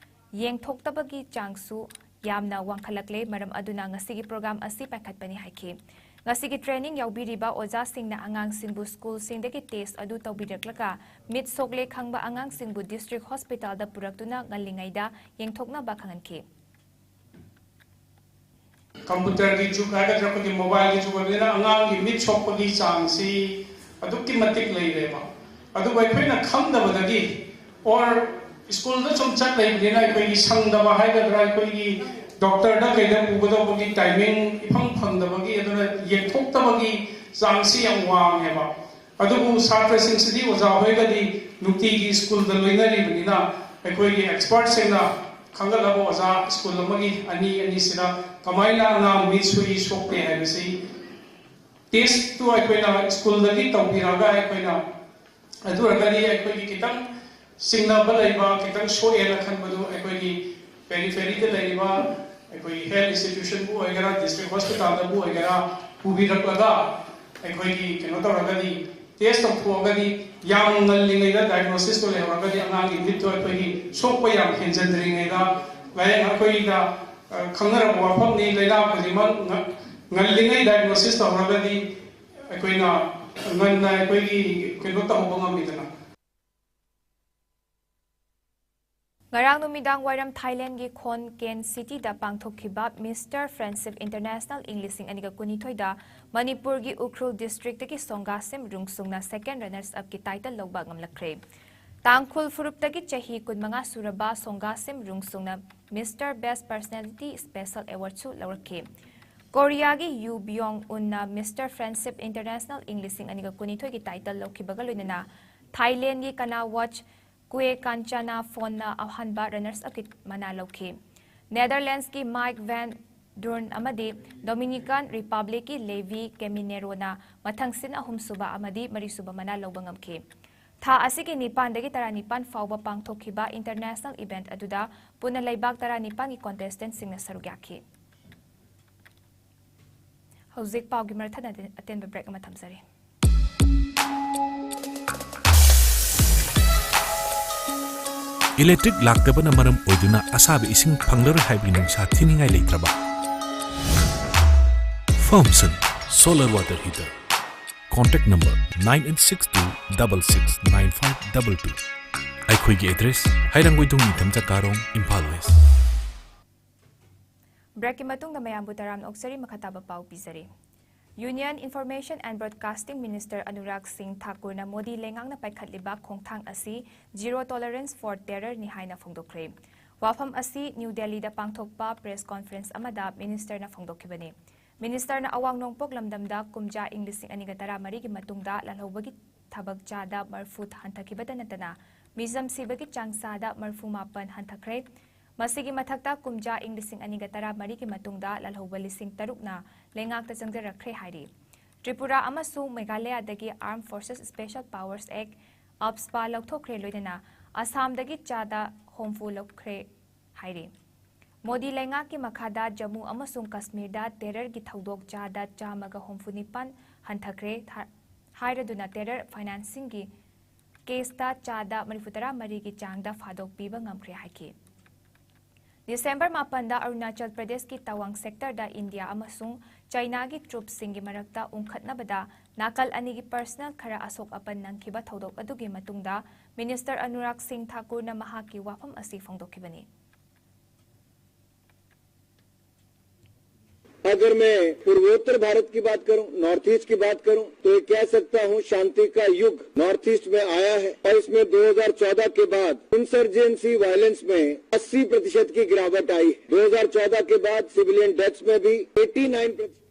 ꯌꯦꯡꯊꯣꯛꯇꯕꯒꯤ ꯆꯥꯡꯁꯨ ꯌꯥꯝꯅ ꯋꯥꯡꯈꯠꯂꯛꯂꯦ꯫ ꯃꯔꯝ ꯑꯗꯨꯅ ꯉꯁꯤꯒꯤ program ꯑꯁꯤ ꯄꯥꯏꯈꯠꯄꯅꯤ ꯍꯥꯏꯈꯤ꯫ ꯉꯁꯤꯒꯤ training ꯌꯥꯎꯕꯤꯔꯤꯕ ꯑꯣꯖꯥꯁꯤꯡꯅ ꯑꯉꯥꯡꯁꯤꯡꯕꯨ ꯁ꯭ꯀꯨꯜꯁꯤꯡꯗꯒꯤ test ꯑꯗꯨ ꯇꯧꯕꯤꯔꯛꯂꯒ ꯃꯤꯠ ꯁꯣꯛꯂꯦ ꯈꯪꯕ ꯑꯉꯥꯡꯁꯤꯡꯕꯨ District Hospital ꯗ ꯄꯨꯔꯛꯇꯨꯅ ꯉꯜꯂꯤꯉꯩꯗ ꯌꯦꯡꯊꯣꯛꯅꯕ ꯈꯪꯍꯟꯈꯤ꯫ Computer ꯒꯤ ꯖꯨꯒ ꯍꯥꯏꯒꯗ꯭ꯔꯥ, ꯑꯩꯈꯣꯏꯒꯤ mobile ꯒꯤ ꯖꯨꯒ ꯑꯣꯏꯕꯅꯤꯅ ꯑꯉꯥꯡꯒꯤ ꯃꯤꯠ ꯁꯣꯛꯄꯒꯤ ꯆꯥꯡꯁꯤ ꯑꯗꯨꯛꯀꯤ ꯃꯇꯤꯛ ꯂꯩꯔꯦꯕ꯫ ꯑꯗꯨꯕꯨ ꯑꯩꯈꯣꯏꯅ ꯈꯪꯗꯕꯗꯒꯤ or ꯁ꯭ꯀꯨꯜꯗ ꯁꯨꯝ ꯆꯠ ꯂꯩꯕꯅꯤꯅ ꯑꯩꯈꯣꯏꯒꯤ ꯁꯪꯗꯕ ꯍꯥꯏꯒꯗ꯭ꯔꯥ, ꯑꯩꯈꯣꯏꯒꯤ doctor ꯗ ꯀꯩꯗ ꯄꯨꯒꯗꯧꯕꯒꯤ timing ꯏꯐꯪ ꯐꯪꯗꯕꯒꯤ, ꯑꯗꯨꯅ ꯌꯦꯡꯊꯣꯛꯇꯕꯒꯤ ꯆꯥꯡꯁꯤ ꯌꯥꯝ ꯋꯥꯡꯉꯦꯕ꯫ ꯑꯗꯨꯕꯨ ꯁꯥꯇ꯭ꯔꯁꯤꯡꯁꯤꯗꯤ ꯑꯣꯖꯥ ꯍꯣꯏꯒꯗꯤ ꯅꯨꯡꯇꯤꯒꯤ ꯁ꯭ꯀꯨꯜꯗ ꯂꯣꯏꯅꯔꯤꯕꯅꯤꯅ ꯑꯩꯈꯣꯏꯒꯤ expert ꯁꯤꯡꯅ ꯈꯪꯒꯠꯂꯕ ꯑꯣꯖꯥ ꯁ꯭ꯀꯨꯜ ꯑꯃꯒꯤ ꯑꯅꯤ ꯑꯅꯤꯁꯤꯅ ꯀꯃꯥꯏꯅ ꯑꯉꯥꯡ ꯃꯤꯠ ꯁꯣꯛꯏ ꯁꯣꯛꯇꯦ ꯍꯥꯏꯕꯁꯤ test ꯇꯨ ꯑꯩꯈꯣꯏꯅ ꯁ꯭ꯀꯨꯜꯗꯒꯤ ꯇꯧꯕꯤꯔꯒ ꯑꯩꯈꯣꯏꯅ ꯑꯗꯨ ꯑꯣꯏꯔꯒꯗꯤ ꯑꯩꯈꯣꯏꯒꯤ ꯈꯤꯇꯪ ꯆꯤꯡꯅꯕ ꯂꯩꯕ, ꯈꯤꯇꯪ ꯁꯣꯛꯑꯦꯅ ꯈꯟꯕꯗꯨ ꯑꯩꯈꯣꯏꯒꯤ ꯄꯦꯔꯤꯐꯦꯔꯤꯗ ꯂꯩꯔꯤꯕ ꯑꯩꯈꯣꯏꯒꯤ ꯍꯦꯜꯊ ꯏꯟꯁꯇꯤꯇ꯭ꯌꯨꯁꯟꯕꯨ ꯑꯣꯏꯒꯦꯔꯥ, ꯗꯤꯁꯇ꯭ꯔꯤꯛ ꯍꯣꯁꯄꯤꯇꯥꯜꯗꯕꯨ ꯑꯣꯏꯒꯦꯔꯥ, ꯄꯨꯕꯤꯔꯛꯂꯒ ꯑꯩꯈꯣꯏꯒꯤ ꯀꯩꯅꯣ ꯇꯧꯔꯒꯗꯤ, ꯇꯦꯁ ꯇꯧꯊꯣꯛꯑꯒꯗꯤ, ꯌꯥꯝ ꯉꯜꯂꯤꯉꯩꯗ ꯗꯥꯏꯒꯅꯣꯁꯤꯁꯇꯣ ꯂꯩꯍꯧꯔꯒꯗꯤ, ꯑꯉꯥꯡꯒꯤ ꯃꯤꯠꯇꯣ ꯑꯩꯈꯣꯏꯒꯤ ꯁꯣꯛꯄ ꯌꯥꯝ ꯍꯦꯟꯖꯟꯗ꯭ꯔꯤꯉꯩꯗ, ꯂꯥꯏꯌꯦꯡ ꯑꯩꯈꯣꯏꯗ, ꯑ, ꯈꯪꯅꯔꯕ ꯋꯥꯐꯝꯅꯤ, ꯂꯥꯏꯅꯥ ꯈꯨꯗꯤꯡꯃꯛ ꯉ-, ꯉꯜꯂꯤꯉꯩ ꯗꯥꯏꯒꯅꯣꯁꯤꯁ ꯇꯧꯍꯧꯔꯒꯗꯤ ꯑꯩꯈꯣꯏꯅ ꯉꯟꯅ ꯑꯩꯈꯣꯏꯒꯤ ꯀꯩꯅꯣ ꯇꯧꯍꯧꯕ ꯉꯝꯃꯤꯗꯅ꯫ ꯉꯔꯥꯡ ꯅꯨꯃꯤꯗꯥꯡ ꯋꯥꯏꯔꯝ ꯊꯥꯏꯂꯦꯟꯒꯤ ꯈꯣꯟ ꯀꯦꯟ ꯁꯤꯇꯤꯗ ꯄꯥꯡꯊꯣꯛꯈꯤꯕ ꯃꯤꯁꯇꯔ ꯐ꯭ꯔꯦꯟꯁꯤꯞ ꯏꯟꯇꯔꯅꯦꯁꯅꯦꯜ ꯏꯪ ꯂꯤꯁꯤꯡ ꯑꯅꯤꯒ ꯀꯨꯟꯅꯤꯊꯣꯏꯗ ꯃꯅꯤꯄꯨꯔꯒꯤ ꯎꯈ꯭ꯔꯨꯜ ꯗꯤꯁꯇ꯭ꯔꯤꯛꯇꯒꯤ ꯁꯣꯡꯒꯥꯁꯤꯝ ꯔꯨꯡꯁꯨꯡꯅ ꯁꯦꯀꯦꯟ ꯔꯅꯔꯁ ꯑꯞꯀꯤ ꯇꯥꯏꯇꯜ ꯂꯧꯕ ꯉꯝꯂꯛꯈ꯭ꯔꯦ꯫ ꯇꯥꯡꯈꯨꯜ ꯐꯨꯔꯨꯞꯇꯒꯤ ꯆꯍꯤ ꯀꯨꯟꯃꯉꯥ ꯁꯨꯔꯕ ꯁꯣꯡꯒꯥꯁꯤꯝ ꯔꯨꯡꯁꯨꯡꯅ ꯃꯤꯁꯇꯔ ꯕꯦꯁ ꯄꯔꯁꯅꯦꯂꯤꯇꯤ ꯁ꯭ꯄꯦꯁꯦꯜ ꯑꯦꯋꯥꯔꯗꯁꯨ ꯂꯧꯔꯛꯈꯤ꯫ ꯀꯣꯔꯤꯌꯥꯒꯤ ꯌꯨ ꯕꯤꯌꯣꯡ ꯎꯟꯅ ꯃꯤꯁꯇꯔ ꯐ꯭ꯔꯦꯟꯁꯤꯞ ꯏꯟꯇꯔꯅꯦꯁꯅꯦꯜ ꯏꯪ ꯂꯤꯁꯤꯡ ꯑꯅꯤꯒ ꯀꯨꯟꯅꯤꯊꯣꯏꯒꯤ ꯇꯥꯏꯇꯜ ꯂꯧꯈꯤꯕꯒ ꯂꯣꯏꯅꯅ ꯊꯥꯏꯂꯦꯟꯒꯤ ꯀꯅꯥ ꯋꯥꯆ ꯀꯨꯌꯦ ꯀꯥꯟꯆꯥꯅꯥ ꯐꯣꯟꯅ ꯑꯍꯥꯟꯕ ꯔꯅꯔꯁ ꯑꯞꯀꯤ ꯃꯅꯥ ꯂꯧꯈꯤ꯫ ꯅꯦꯗꯔꯂꯦꯟꯁꯀꯤ ꯃꯥꯏꯛ ꯚꯦꯟ ꯗꯨꯔꯟ ꯑꯃꯗꯤ ꯗꯣꯃꯤꯅꯤꯀꯥꯟ ꯔꯤꯄꯕ꯭ꯂꯤꯛꯀꯤ ꯂꯦꯚꯤ ꯀꯦꯃꯤꯅꯦꯔꯣꯅ ꯃꯊꯪꯁꯤꯠꯅ ꯑꯍꯨꯝꯁꯨꯕ ꯑꯃꯗꯤ ꯃꯔꯤꯁꯨꯕ ꯃꯅꯥ ꯂꯧꯕ ꯉꯝꯈꯤ꯫ ꯊꯥ ꯑꯁꯤꯒꯤ ꯅꯤꯄꯥꯟꯗꯒꯤ ꯇꯔꯥꯅꯤꯄꯥꯟ ꯐꯥꯎꯕ ꯄꯥꯡꯊꯣꯛꯈꯤꯕ ꯏꯟꯇꯔꯅꯦꯁꯅꯦꯜ ꯏꯚꯦꯟꯠ ꯑꯗꯨꯗ ꯄꯨꯟꯅ ꯂꯩꯕꯥꯛ ꯇꯔꯥꯅꯤꯄꯥꯟꯒꯤ ꯀꯣꯟꯇꯦꯁꯇꯦꯟꯠꯁꯤꯡꯅ ꯁꯔꯨꯛ ꯌꯥꯈꯤ꯫ ꯍꯧꯖꯤꯛ ꯄꯥꯎꯒꯤ ꯃꯔꯛ ꯊꯠꯅ ꯑꯇꯦꯟꯕ ꯕ꯭ꯔꯦꯛ ꯑꯃ ꯊꯝꯖꯔꯤ꯫ ꯏꯂꯦꯛꯇ꯭ꯔꯤꯛ ꯂꯥꯛꯇꯕꯅ ꯃꯔꯝ ꯑꯣꯏꯗꯨꯅ ꯑꯁꯥꯕ ꯏꯁꯤꯡ ꯐꯪꯂꯔꯣꯏ ꯍꯥꯏꯕꯒꯤ ꯅꯨꯡꯁꯥ ꯊꯤꯅꯤꯡꯉꯥꯏ ꯂꯩꯇ꯭ꯔꯕ? Firmson solar water heater, contact number nine eight six two double six nine five double two. ꯑꯩꯈꯣꯏꯒꯤ ꯑꯦꯗ꯭ꯔꯦꯁ: ꯍꯩꯔꯥꯡꯒꯣꯏꯊꯣꯡ ꯅꯤꯡꯊꯝꯆꯥ ꯀꯥꯔꯣꯡ, ꯏꯝꯐꯥꯜ ꯋꯦꯁ꯫ ꯕ꯭ꯔꯦꯛꯀꯤ ꯃꯇꯨꯡꯗ ꯃꯌꯥꯝꯕꯨ ꯇꯔꯥꯝꯅ ꯑꯣꯛꯆꯔꯤ꯫ ꯃꯈꯥ ꯇꯥꯕ ꯄꯥꯎ ꯄꯤꯖꯔꯤ꯫ Union Information and Broadcasting Minister Anurag Singh Thakurꯅ Modi ꯂꯩꯉꯥꯛꯅ ꯄꯥꯏꯈꯠꯂꯤꯕ ꯈꯣꯡꯊꯥꯡ ꯑꯁꯤ zero tolerance for terrorꯅꯤ ꯍꯥꯏꯅ ꯐꯣꯡꯗꯣꯛꯈ꯭ꯔꯦ꯫ ꯋꯥꯐꯝ ꯑꯁꯤ ꯅ꯭ꯌꯨ ꯗꯦꯜꯂꯤꯗ ꯄꯥꯡꯊꯣꯛꯄ ꯄ꯭ꯔꯦꯁ ꯀꯣꯟꯐꯔꯦꯟꯁ ꯑꯃꯗ ꯃꯤꯅꯤꯁꯇꯔꯅ ꯐꯣꯡꯗꯣꯛꯈꯤꯕꯅꯤ꯫ ꯃꯤꯅꯤꯁꯇꯔꯅ ꯑꯋꯥꯡ ꯅꯣꯡꯄꯣꯛ ꯂꯝꯗꯝꯗ ꯀꯨꯝꯖꯥ ꯏꯪ ꯂꯤꯁꯤꯡ ꯑꯅꯤꯒ ꯇꯔꯥꯃꯔꯤꯒꯤ ꯃꯇꯨꯡꯗ ꯂꯥꯜꯍꯧꯕꯒꯤ ꯊꯕꯛ ꯆꯥꯗ ꯃꯔꯐꯨ ꯍꯟꯊꯈꯤꯕꯇ ꯅꯠꯇꯅ ꯃꯤꯆꯝ ꯁꯤꯕꯒꯤ ꯆꯥꯡ ꯆꯥꯗ ꯃꯔꯐꯨ ꯃꯥꯄꯟ ꯍꯟꯊꯈ꯭ꯔꯦ꯫ ꯃꯁꯤꯒꯤ ꯃꯊꯛꯇ ꯀꯨꯝꯖꯥ ꯏꯪ ꯂꯤꯁꯤꯡ ꯑꯅꯤꯒ ꯇꯔꯥꯃꯔꯤꯒꯤ ꯃꯇꯨꯡꯗ ꯂꯥꯜꯍꯧꯕ ꯂꯤꯁꯤꯡ ꯇꯔꯨꯛꯅ ꯂꯩꯉꯥꯛꯇ ꯆꯪꯖꯔꯛꯈ꯭ꯔꯦ ꯍꯥꯏꯔꯤ꯫ ꯇ꯭ꯔꯤꯄꯨꯔꯥ ꯑꯃꯁꯨꯡ ꯃꯦꯘꯥꯂꯌꯥꯗꯒꯤ Armed Forces Special Powers Act, ꯑꯞꯁꯄꯥ, ꯂꯧꯊꯣꯛꯈ꯭ꯔꯦ, ꯂꯣꯏꯅꯅ ꯑꯁꯥꯝꯗꯒꯤ ꯆꯥꯗ ꯍꯨꯝꯐꯨ ꯂꯧꯈ꯭ꯔꯦ ꯍꯥꯏꯔꯤ꯫ ꯃꯣꯗꯤ ꯂꯩꯉꯥꯛꯀꯤ ꯃꯈꯥꯗ ꯖꯝꯃꯨ ꯑꯃꯁꯨꯡ ꯀꯁꯃꯤꯔꯗ ꯇꯦꯔꯔꯒꯤ ꯊꯧꯗꯣꯛ ꯆꯥꯗ ꯆꯥꯝꯃꯒ ꯍꯨꯝꯐꯨ ꯅꯤꯄꯥꯟ ꯍꯟꯊꯈ꯭ꯔꯦ ꯊꯥ-, ꯍꯥꯏꯔꯗꯨꯅ ꯇꯦꯔꯔ ꯐꯥꯏꯅꯥꯟꯁꯤꯡꯒꯤ ꯀꯦꯁꯇ ꯆꯥꯗ ꯃꯔꯤꯐꯨꯇꯔꯥ ꯃꯔꯤꯒꯤ ꯆꯥꯡꯗ ꯐꯥꯗꯣꯛ ꯄꯤꯕ ꯉꯝꯈ꯭ꯔꯦ ꯍꯥꯏꯈꯤ꯫ ꯗꯤꯁꯦꯝꯕꯔ ꯃꯥꯄꯟꯗ ꯑꯔꯨꯅꯥꯆꯜ ꯄ꯭ꯔꯗꯦꯁꯀꯤ ꯇꯋꯥꯡ ꯁꯦꯛꯇꯔꯗ ꯏꯟꯗꯤꯌꯥ ꯑꯃꯁꯨꯡ ꯆꯥꯏꯅꯥꯒꯤ ꯇ꯭ꯔꯨꯞꯁꯤꯡꯒꯤ ꯃꯔꯛꯇ ꯎꯪꯈꯠꯅꯕꯗ ꯅꯥꯀꯜ ꯑꯅꯤꯒꯤ ꯄꯔꯁꯅꯦꯜ ꯈꯔ ꯑꯁꯣꯛ ꯑꯄꯟ ꯅꯪꯈꯤꯕ ꯊꯧꯗꯣꯛ ꯑꯗꯨꯒꯤ ꯃꯇꯨꯡꯗ ꯃꯤꯅꯤꯁꯇꯔ ꯑꯅꯨꯔꯥꯒ ꯁꯤꯡ ꯊꯥꯀꯨꯔꯅ ꯃꯍꯥꯛꯀꯤ ꯋꯥꯐꯝ ꯑꯁꯤ ꯐꯣꯡꯗꯣꯛꯈꯤꯕꯅꯤ꯫ अगर मैं पूर्वोत्तर भारत की बात करूं, नॉर्थ ईस्ट की बात करूं, तो ये कह सकता हूं, शांति का युग नॉर्थ ईस्ट में आया है और इसमें दो हज़ार चौदह के बाद इंसर्जेंसी वायलेंस में अस्सी प्रतिशत की गिरावट आई है। दो हज़ार चौदह के बाद सिविलियन डेथ्स में भी एटी नाइन प्रतिशत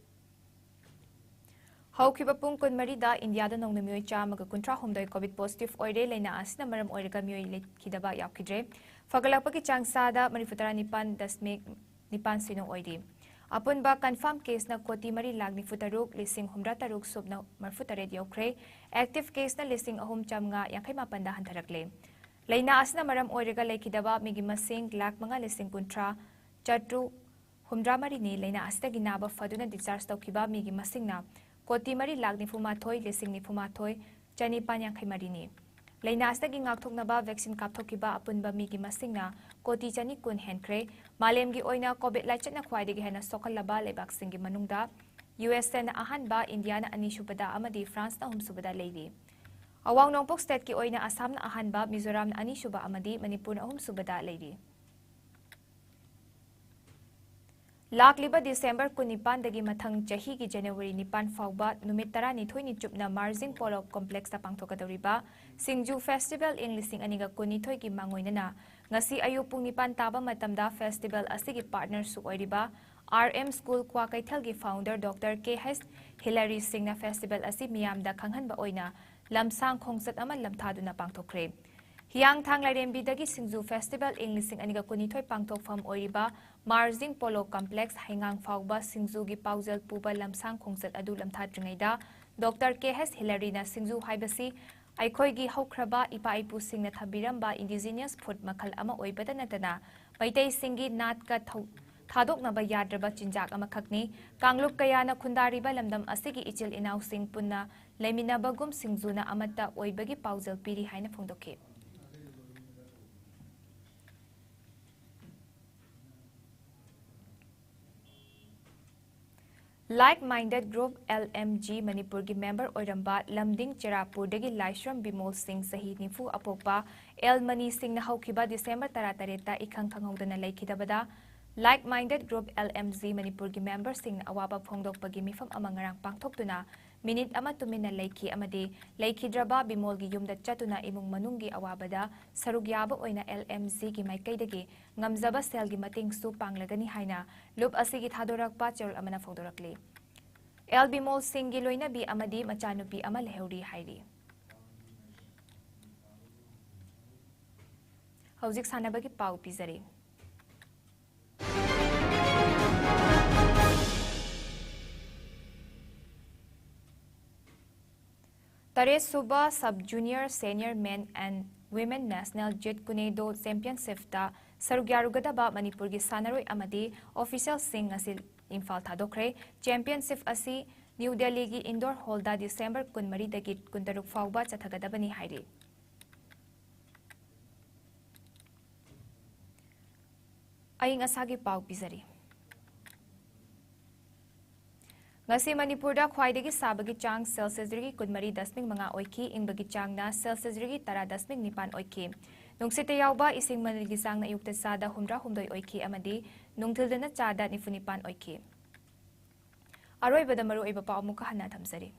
ꯍꯧꯈꯤꯕ ꯄꯨꯡ ꯀꯨꯟꯃꯔꯤꯗ ꯏꯟꯗꯤꯌꯥꯗ ꯅꯧꯅ ꯃꯤꯑꯣꯏ ꯆꯥꯝꯃꯒ ꯀꯨꯟꯊ꯭ꯔꯥ ꯍꯨꯝꯗꯣꯏ ꯀꯣꯚꯤꯗ ꯄꯣꯖꯤꯇꯤꯚ ꯑꯣꯏꯔꯦ꯫ ꯂꯥꯏꯅꯥ ꯑꯁꯤꯅ ꯃꯔꯝ ꯑꯣꯏꯔꯒ ꯃꯤꯑꯣꯏ ꯂꯩꯈꯤꯗꯕ ꯌꯥꯎꯈꯤꯗ꯭ꯔꯦ꯫ ꯐꯒꯠꯂꯛꯄꯒꯤ ꯆꯥꯡ ꯆꯥꯗ ꯃꯔꯤꯐꯨꯇꯔꯥ ꯅꯤꯄꯥꯟ ꯗꯁꯃꯤꯛ ꯅꯤꯄꯥꯟ ꯁꯤꯅꯣ ꯑꯣꯏꯔꯤ꯫ ꯑꯄꯨꯟꯕ ꯀꯟꯐꯥꯔꯝ ꯀꯦꯁꯅ ꯀꯣꯇꯤ ꯃꯔꯤ ꯂꯥꯈ ꯅꯤꯐꯨ ꯇꯔꯨꯛ ꯂꯤꯁꯤꯡ ꯍꯨꯝꯗ꯭ꯔꯥ ꯇꯔꯨꯛ ꯁꯨꯞꯅ ꯃꯔꯤꯐꯨ ꯇꯔꯦꯠ ꯌꯧꯈ꯭ꯔꯦ꯫ ꯑꯦꯛꯇꯤꯚ ꯀꯦꯁꯅ ꯂꯤꯁꯤꯡ ꯑꯍꯨꯝ ꯆꯥꯝꯃꯉꯥ ꯌꯥꯡꯈꯩ ꯃꯥꯄꯟꯗ ꯍꯟꯊꯔꯛꯂꯦ꯫ ꯂꯥꯏꯅꯥ ꯑꯁꯤꯅ ꯃꯔꯝ ꯑꯣꯏꯔꯒ ꯂꯩꯈꯤꯗꯕ ꯃꯤꯒꯤ ꯃꯁꯤꯡ ꯂꯥꯈ ꯃꯉꯥ ꯂꯤꯁꯤꯡ ꯀꯨꯟꯊ꯭ꯔꯥ ꯆꯥꯇ꯭ꯔꯨꯛ ꯍꯨꯝꯗ꯭ꯔꯥ ꯃꯔꯤꯅꯤ꯫ ꯂꯥꯏꯅꯥ ꯑꯁꯤꯗꯒꯤ ꯅꯥꯕ ꯐꯗꯨꯅ ꯗꯤꯁꯆꯥꯔꯖ ꯇꯧꯈꯤꯕ ꯃꯤꯒꯤ ꯃꯁꯤꯡꯅ ꯀꯣꯇꯤ ꯃꯔꯤ ꯂꯥꯈ ꯅꯤꯐꯨ ꯃꯥꯊꯣꯏ ꯂꯤꯁꯤꯡ ꯅꯤꯐꯨ ꯃꯥꯊꯣꯏ ꯆꯅꯤꯄꯥꯟ ꯌꯥꯡꯈꯩ ꯃꯔꯤꯅꯤ꯫ ꯂꯥꯏꯅꯥ ꯑꯁꯤꯗꯒꯤ ꯉꯥꯛꯊꯣꯛꯅꯕ ꯚꯦꯛꯁꯤꯟ ꯀꯥꯞꯊꯣꯛꯈꯤꯕ ꯑꯄꯨꯟꯕ ꯃꯤꯒꯤ ꯃꯁꯤꯡꯅ ꯀꯣꯇꯤ ꯆꯅꯤ ꯀꯨꯟ ꯍꯦꯟꯈ꯭ꯔꯦ꯫ ꯃꯥꯂꯦꯝꯒꯤ ꯑꯣꯏꯅ ꯀꯣꯚꯤꯗ ꯂꯥꯏꯆꯠꯅ ꯈ꯭ꯋꯥꯏꯗꯒꯤ ꯍꯦꯟꯅ ꯁꯣꯛꯍꯜꯂꯕ ꯂꯩꯕꯥꯛꯁꯤꯡꯒꯤ ꯃꯅꯨꯡꯗ ꯌꯨ ꯑꯦꯁ ꯑꯦꯅ ꯑꯍꯥꯟꯕ, ꯏꯟꯗꯤꯌꯥꯅ ꯑꯅꯤꯁꯨꯕꯗ ꯑꯃꯗꯤ ꯐ꯭ꯔꯥꯟꯁꯅ ꯑꯍꯨꯝꯁꯨꯕꯗ ꯂꯩꯔꯤ꯫ ꯑꯋꯥꯡ ꯅꯣꯡꯄꯣꯛ ꯁ꯭ꯇꯦꯠꯀꯤ ꯑꯣꯏꯅ ꯑꯁꯥꯝꯅ ꯑꯍꯥꯟꯕ, ꯃꯤꯖꯣꯔꯥꯝꯅ ꯑꯅꯤꯁꯨꯕ ꯑꯃꯗꯤ ꯃꯅꯤꯄꯨꯔꯅ ꯑꯍꯨꯝꯁꯨꯕꯗ ꯂꯩꯔꯤ꯫ ꯂꯥꯛꯂꯤꯕ ꯗꯤꯁꯦꯝꯕꯔ ꯀꯨꯟꯅꯤꯄꯥꯟꯗꯒꯤ ꯃꯊꯪ ꯆꯍꯤꯒꯤ ꯖꯅꯋꯥꯔꯤ ꯅꯤꯄꯥꯟ ꯐꯥꯎꯕ ꯅꯨꯃꯤꯠ ꯇꯔꯥꯅꯤꯊꯣꯏꯅꯤ ꯆꯨꯞꯅ ꯃꯥꯔꯖꯤꯡ ꯄꯣꯂꯣ ꯀꯣꯝꯄ꯭ꯂꯦꯛꯁꯇ ꯄꯥꯡꯊꯣꯛꯀꯗꯧꯔꯤꯕ ꯁꯤꯡꯖꯨ ꯐꯦꯁꯇꯤꯚꯦꯜ ꯏꯪ ꯂꯤꯁꯤꯡ ꯑꯅꯤꯒ ꯀꯨꯟꯅꯤꯊꯣꯏꯒꯤ ꯃꯥꯡꯑꯣꯏꯅꯅ ꯉꯁꯤ ꯑꯌꯨꯛ ꯄꯨꯡ ꯅꯤꯄꯥꯟ ꯇꯥꯕ ꯃꯇꯝꯗ ꯐꯦꯁꯇꯤꯚꯦꯜ ꯑꯁꯤꯒꯤ ꯄꯥꯔꯠꯅꯔꯁꯨ ꯑꯣꯏꯔꯤꯕ ꯑꯥꯔ ꯑꯦꯝ ꯁ꯭ꯀꯨꯜ ꯀ꯭ꯋꯥꯀꯩꯊꯦꯜꯒꯤ founder doctor K H Hilari ꯁꯤꯡꯅ ꯐꯦꯁꯇꯤꯚꯦꯜ ꯑꯁꯤ ꯃꯤꯌꯥꯝꯗ ꯈꯪꯍꯟꯕ ꯑꯣꯏꯅ ꯂꯝꯁꯥꯡ ꯈꯣꯡꯆꯠ ꯑꯃ ꯂꯝꯊꯥꯗꯨꯅ ꯄꯥꯡꯊꯣꯛꯈ꯭ꯔꯦ꯫ ꯍꯤꯌꯥꯡꯊꯥꯡ ꯂꯥꯏꯔꯦꯝꯕꯤꯗꯒꯤ ꯁꯤꯡꯖꯨ ꯐꯦꯁꯇꯤꯚꯦꯜ ꯏꯪ ꯂꯤꯁꯤꯡ ꯑꯅꯤꯒ ꯀꯨꯟꯅꯤꯊꯣꯏ ꯄꯥꯡꯊꯣꯛꯐꯝ ꯑꯣꯏꯔꯤꯕ ꯃꯥꯔꯖꯤꯡ ꯄꯣꯂꯣ ꯀꯝꯄ꯭ꯂꯦꯛꯁ ꯍꯩꯉꯥꯡ ꯐꯥꯎꯕ ꯁꯤꯡꯖꯨꯒꯤ ꯄꯥꯎꯖꯦꯜ ꯄꯨꯕ ꯂꯝꯁꯥꯡ ꯈꯣꯡꯆꯠ ꯑꯗꯨ ꯂꯝꯊꯥꯗ꯭ꯔꯤꯉꯩꯗ ꯗꯣꯛꯇꯔ ꯀꯦ ꯍꯩꯆ ꯍꯤꯂꯥꯔꯤꯅ ꯁꯤꯡꯖꯨ ꯍꯥꯏꯕꯁꯤ ꯑꯩꯈꯣꯏꯒꯤ ꯍꯧꯈ꯭ꯔꯕ ꯏꯄꯥ ꯏꯄꯨꯁꯤꯡꯅ ꯊꯝꯕꯤꯔꯝꯕ ꯏꯟꯗꯤꯖꯤꯅꯁ ꯐꯨꯗ ꯃꯈꯜ ꯑꯃ ꯑꯣꯏꯕꯇ ꯅꯠꯇꯅ ꯃꯩꯇꯩꯁꯤꯡꯒꯤ ꯅꯥꯠꯀ ꯊꯧ-, ꯊꯥꯗꯣꯛꯅꯕ ꯌꯥꯗ꯭ꯔꯕ ꯆꯤꯟꯖꯥꯛ ꯑꯃꯈꯛꯅꯤ꯫ ꯀꯥꯡꯂꯨꯞ ꯀꯌꯥꯅ ꯈꯨꯟꯗꯥꯔꯤꯕ ꯂꯝꯗꯝ ꯑꯁꯤꯒꯤ ꯏꯆꯤꯜ ꯏꯅꯥꯎꯁꯤꯡ ꯄꯨꯟꯅ ꯂꯩꯃꯤꯟꯅꯕꯒꯨꯝ ꯁꯤꯡꯖꯨꯅ ꯑꯃꯠꯇ ꯑꯣꯏꯕꯒꯤ ꯄꯥꯎꯖꯦꯜ ꯄꯤꯔꯤ ꯍꯥꯏꯅ ꯐꯣꯡꯗꯣꯛꯈꯤ꯫ Like Minded Group, L M G, ꯃꯅꯤꯄꯨꯔꯒꯤ ꯃꯦꯝꯕꯔ ꯑꯣꯏꯔꯝꯕ ꯂꯝꯗꯤꯡ ꯆꯦꯔꯥꯄꯨꯔꯗꯒꯤ ꯂꯥꯏꯁ꯭ꯔꯝ ꯕꯤꯃꯣꯜ ꯁꯤꯡ, ꯆꯍꯤ ꯅꯤꯐꯨ, ꯑꯄꯣꯛꯄ, ꯑꯦꯜ ꯃꯅꯤ ꯁꯤꯡꯅ ꯍꯧꯈꯤꯕ ꯗꯤꯁꯦꯝꯕꯔ ꯇꯔꯥꯇꯔꯦꯠꯇ ꯏꯈꯪ ꯈꯪꯍꯧꯗꯅ ꯂꯩꯈꯤꯗꯕꯗ, Like Minded Group, L M G, ꯃꯅꯤꯄꯨꯔꯒꯤ ꯃꯦꯝꯕꯔꯁꯤꯡꯅ ꯑꯋꯥꯕ ꯐꯣꯡꯗꯣꯛꯄꯒꯤ ꯃꯤꯐꯝ ꯑꯃ ꯉꯔꯥꯡ ꯄꯥꯡꯊꯣꯛꯇꯨꯅ ꯃꯤꯅꯤꯠ ꯑꯃ ꯇꯨꯃꯤꯟꯅ ꯂꯩꯈꯤ ꯑꯃꯗꯤ ꯂꯩꯈꯤꯗ꯭ꯔꯕ ꯕꯤꯃꯣꯜꯒꯤ ꯌꯨꯝꯗ ꯆꯠꯇꯨꯅ ꯏꯃꯨꯡ ꯃꯅꯨꯡꯒꯤ ꯑꯋꯥꯕꯗ ꯁꯔꯨꯛ ꯌꯥꯕ ꯑꯣꯏꯅ L M G ꯒꯤ ꯃꯥꯏꯀꯩꯗꯒꯤ ꯉꯝꯖꯕ ꯁꯦꯜꯒꯤ ꯃꯇꯦꯡꯁꯨ ꯄꯥꯡꯂꯒꯅꯤ ꯍꯥꯏꯅ ꯂꯨꯞ ꯑꯁꯤꯒꯤ ꯊꯥꯗꯣꯔꯛꯄ ꯆꯦꯔꯣꯜ ꯑꯃꯅ ꯐꯣꯡꯗꯣꯔꯛꯂꯤ꯫ ꯑꯦꯜ ꯕꯤꯃꯣꯜ ꯁꯤꯡꯒꯤ ꯂꯣꯏꯅꯕꯤ ꯑꯃꯗꯤ ꯃꯆꯥꯅꯨꯄꯤ ꯑꯃ ꯂꯩꯍꯧꯔꯤ ꯍꯥꯏꯔꯤ꯫ ꯍꯧꯖꯤꯛ ꯁꯥꯟꯅꯕꯒꯤ ꯄꯥꯎ ꯄꯤꯖꯔꯤ꯫ ꯇꯔꯦꯠ ꯁꯨꯕ Sub Junior Senior Men and Women National Jeet Kune Do Championship ꯇ ꯁꯔꯨꯛ ꯌꯥꯔꯨꯒꯗꯕ ꯃꯅꯤꯄꯨꯔꯒꯤ ꯁꯥꯟꯅꯔꯣꯏ ꯑꯃꯗꯤ official ꯁꯤꯡ ꯉꯁꯤ ꯏꯝꯐꯥꯜ ꯊꯥꯗꯣꯛꯈ꯭ꯔꯦ꯫ Championship ꯑꯁꯤ ꯅ꯭ꯌꯨ ꯗꯦꯜꯂꯤꯒꯤ Indoor Hall ꯗ ꯗꯤꯁꯦꯝꯕꯔ ꯀꯨꯟꯃꯔꯤꯗꯒꯤ ꯀꯨꯟꯇꯔꯨꯛ ꯐꯥꯎꯕ ꯆꯠꯊꯒꯗꯕꯅꯤ ꯍꯥꯏꯔꯤ꯫ ꯑꯏꯪ ꯑꯁꯥꯒꯤ ꯄꯥꯎ ꯄꯤꯖꯔꯤ꯫ ꯉꯁꯤ ꯃꯅꯤꯄꯨꯔꯗ ꯈ꯭ꯋꯥꯏꯗꯒꯤ ꯁꯥꯕꯒꯤ ꯆꯥꯡ Celsius degree ꯀꯨꯟꯃꯔꯤ ꯗꯁꯃꯤꯛ ꯃꯉꯥ ꯑꯣꯏꯈꯤ, ꯏꯪꯕꯒꯤ ꯆꯥꯡꯅ Celsius degree ꯇꯔꯥ ꯗꯁꯃꯤꯛ ꯅꯤꯄꯥꯟ ꯑꯣꯏꯈꯤ꯫ ꯅꯨꯡꯁꯤꯠꯇ ꯌꯥꯎꯕ ꯏꯁꯤꯡ ꯃꯅꯤꯜꯒꯤ ꯆꯥꯡꯅ ꯑꯌꯨꯛꯇ ꯆꯥꯗ ꯍꯨꯝꯗ꯭ꯔꯥ ꯍꯨꯝꯗꯣꯏ ꯑꯣꯏꯈꯤ ꯑꯃꯗꯤ ꯅꯨꯡꯊꯤꯜꯗꯅ ꯆꯥꯗ ꯅꯤꯐꯨ ꯅꯤꯄꯥꯟ ꯑꯣꯏꯈꯤ꯫ ꯑꯔꯣꯏꯕꯗ ꯃꯔꯨꯑꯣꯏꯕ ꯄꯥꯎ ꯑꯃꯨꯛꯀ ꯍꯟꯅ ꯊꯝꯖꯔꯤ꯫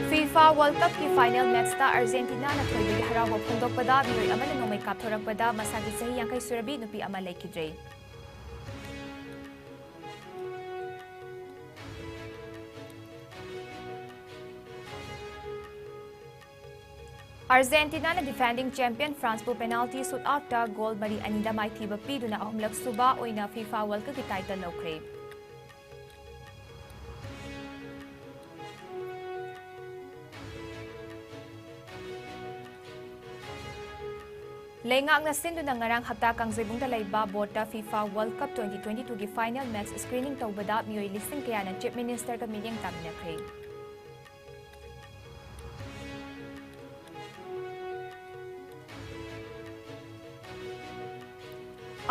FIFA World Cup ꯀꯤ final match ꯇ Argentina ꯅ ꯊꯣꯏꯕꯒꯤ ꯍꯔꯥꯎꯕ ꯐꯣꯡꯗꯣꯛꯄꯗ ꯃꯤꯑꯣꯏ ꯑꯃꯅ ꯅꯣꯡꯃꯩ ꯀꯥꯞꯊꯣꯔꯛꯄꯗ ꯃꯁꯥꯒꯤ ꯆꯍꯤ ꯌꯥꯡꯈꯩ ꯁꯨꯔꯕꯤ ꯅꯨꯄꯤ ꯑꯃ ꯂꯩꯈꯤꯗ꯭ꯔꯦ꯫ Argentina ꯅ defending champion France ꯄꯨ penalty shootout ꯇ goal ꯃꯔꯤ ꯑꯅꯤꯗ ꯃꯥꯏꯊꯤꯕ ꯄꯤꯗꯨꯅ ꯑꯍꯨꯝꯂꯛ ꯁꯨꯕ ꯑꯣꯏꯅ FIFA World Cup ꯀꯤ title ꯂꯧꯈ꯭ꯔꯦ꯫ ꯂꯩꯉꯥꯛꯅ ꯁꯤꯟꯗꯨꯅ ꯉꯔꯥꯡ ꯍꯞꯇꯥ ꯀꯥꯡꯖꯩꯕꯨꯡꯗ ꯂꯩꯕ ꯕꯣꯔꯗꯇ FIFA World Cup twenty twenty-two ꯒꯤ final match screening ꯇꯧꯕꯗ ꯃꯤꯑꯣꯏ ꯂꯤꯁꯤꯡ ꯀꯌꯥꯅ Chief Minister ꯒ ꯃꯤꯠꯌꯦꯡ ꯇꯥꯃꯤꯟꯅꯈ꯭ꯔꯦ꯫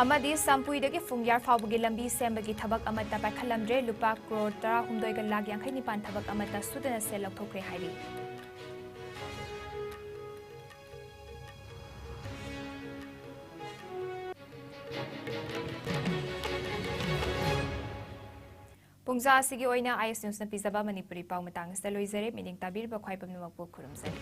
ꯑꯃꯗꯤ ꯁꯝꯄꯨꯏꯗꯒꯤ ꯐꯨꯡꯌꯥꯔ ꯐꯥꯎꯕꯒꯤ ꯂꯝꯕꯤ ꯁꯦꯝꯕꯒꯤ ꯊꯕꯛ ꯑꯃꯠꯇ ꯄꯥꯏꯈꯠꯂꯝꯗ꯭ꯔꯦ꯫ ꯂꯨꯄꯥ ꯀ꯭ꯔꯣꯔ ꯇꯔꯥꯍꯨꯝꯗꯣꯏꯒ ꯂꯥꯈ ꯌꯥꯡꯈꯩ ꯅꯤꯄꯥꯟ ꯊꯕꯛ ꯑꯃꯠꯇ ꯁꯨꯗꯅ ꯁꯦꯜ ꯂꯧꯊꯣꯛꯈ꯭ꯔꯦ ꯍꯥꯏꯔꯤ꯫ ꯄꯨꯡꯖꯥ ꯑꯁꯤꯒꯤ ꯑꯣꯏꯅ I S News ꯅ ꯄꯤꯖꯕ ꯃꯅꯤꯄꯨꯔꯤ ꯄꯥꯎ ꯃꯇꯥꯡ ꯑꯁꯤꯗ ꯂꯣꯏꯖꯔꯦ꯫ ꯃꯤꯠꯌꯦꯡ ꯇꯥꯕꯤꯔꯤꯕ ꯈ꯭ꯋꯥꯏ ꯄꯨꯝꯅꯃꯛꯄꯨ ꯈꯨꯔꯨꯝꯖꯔꯤ꯫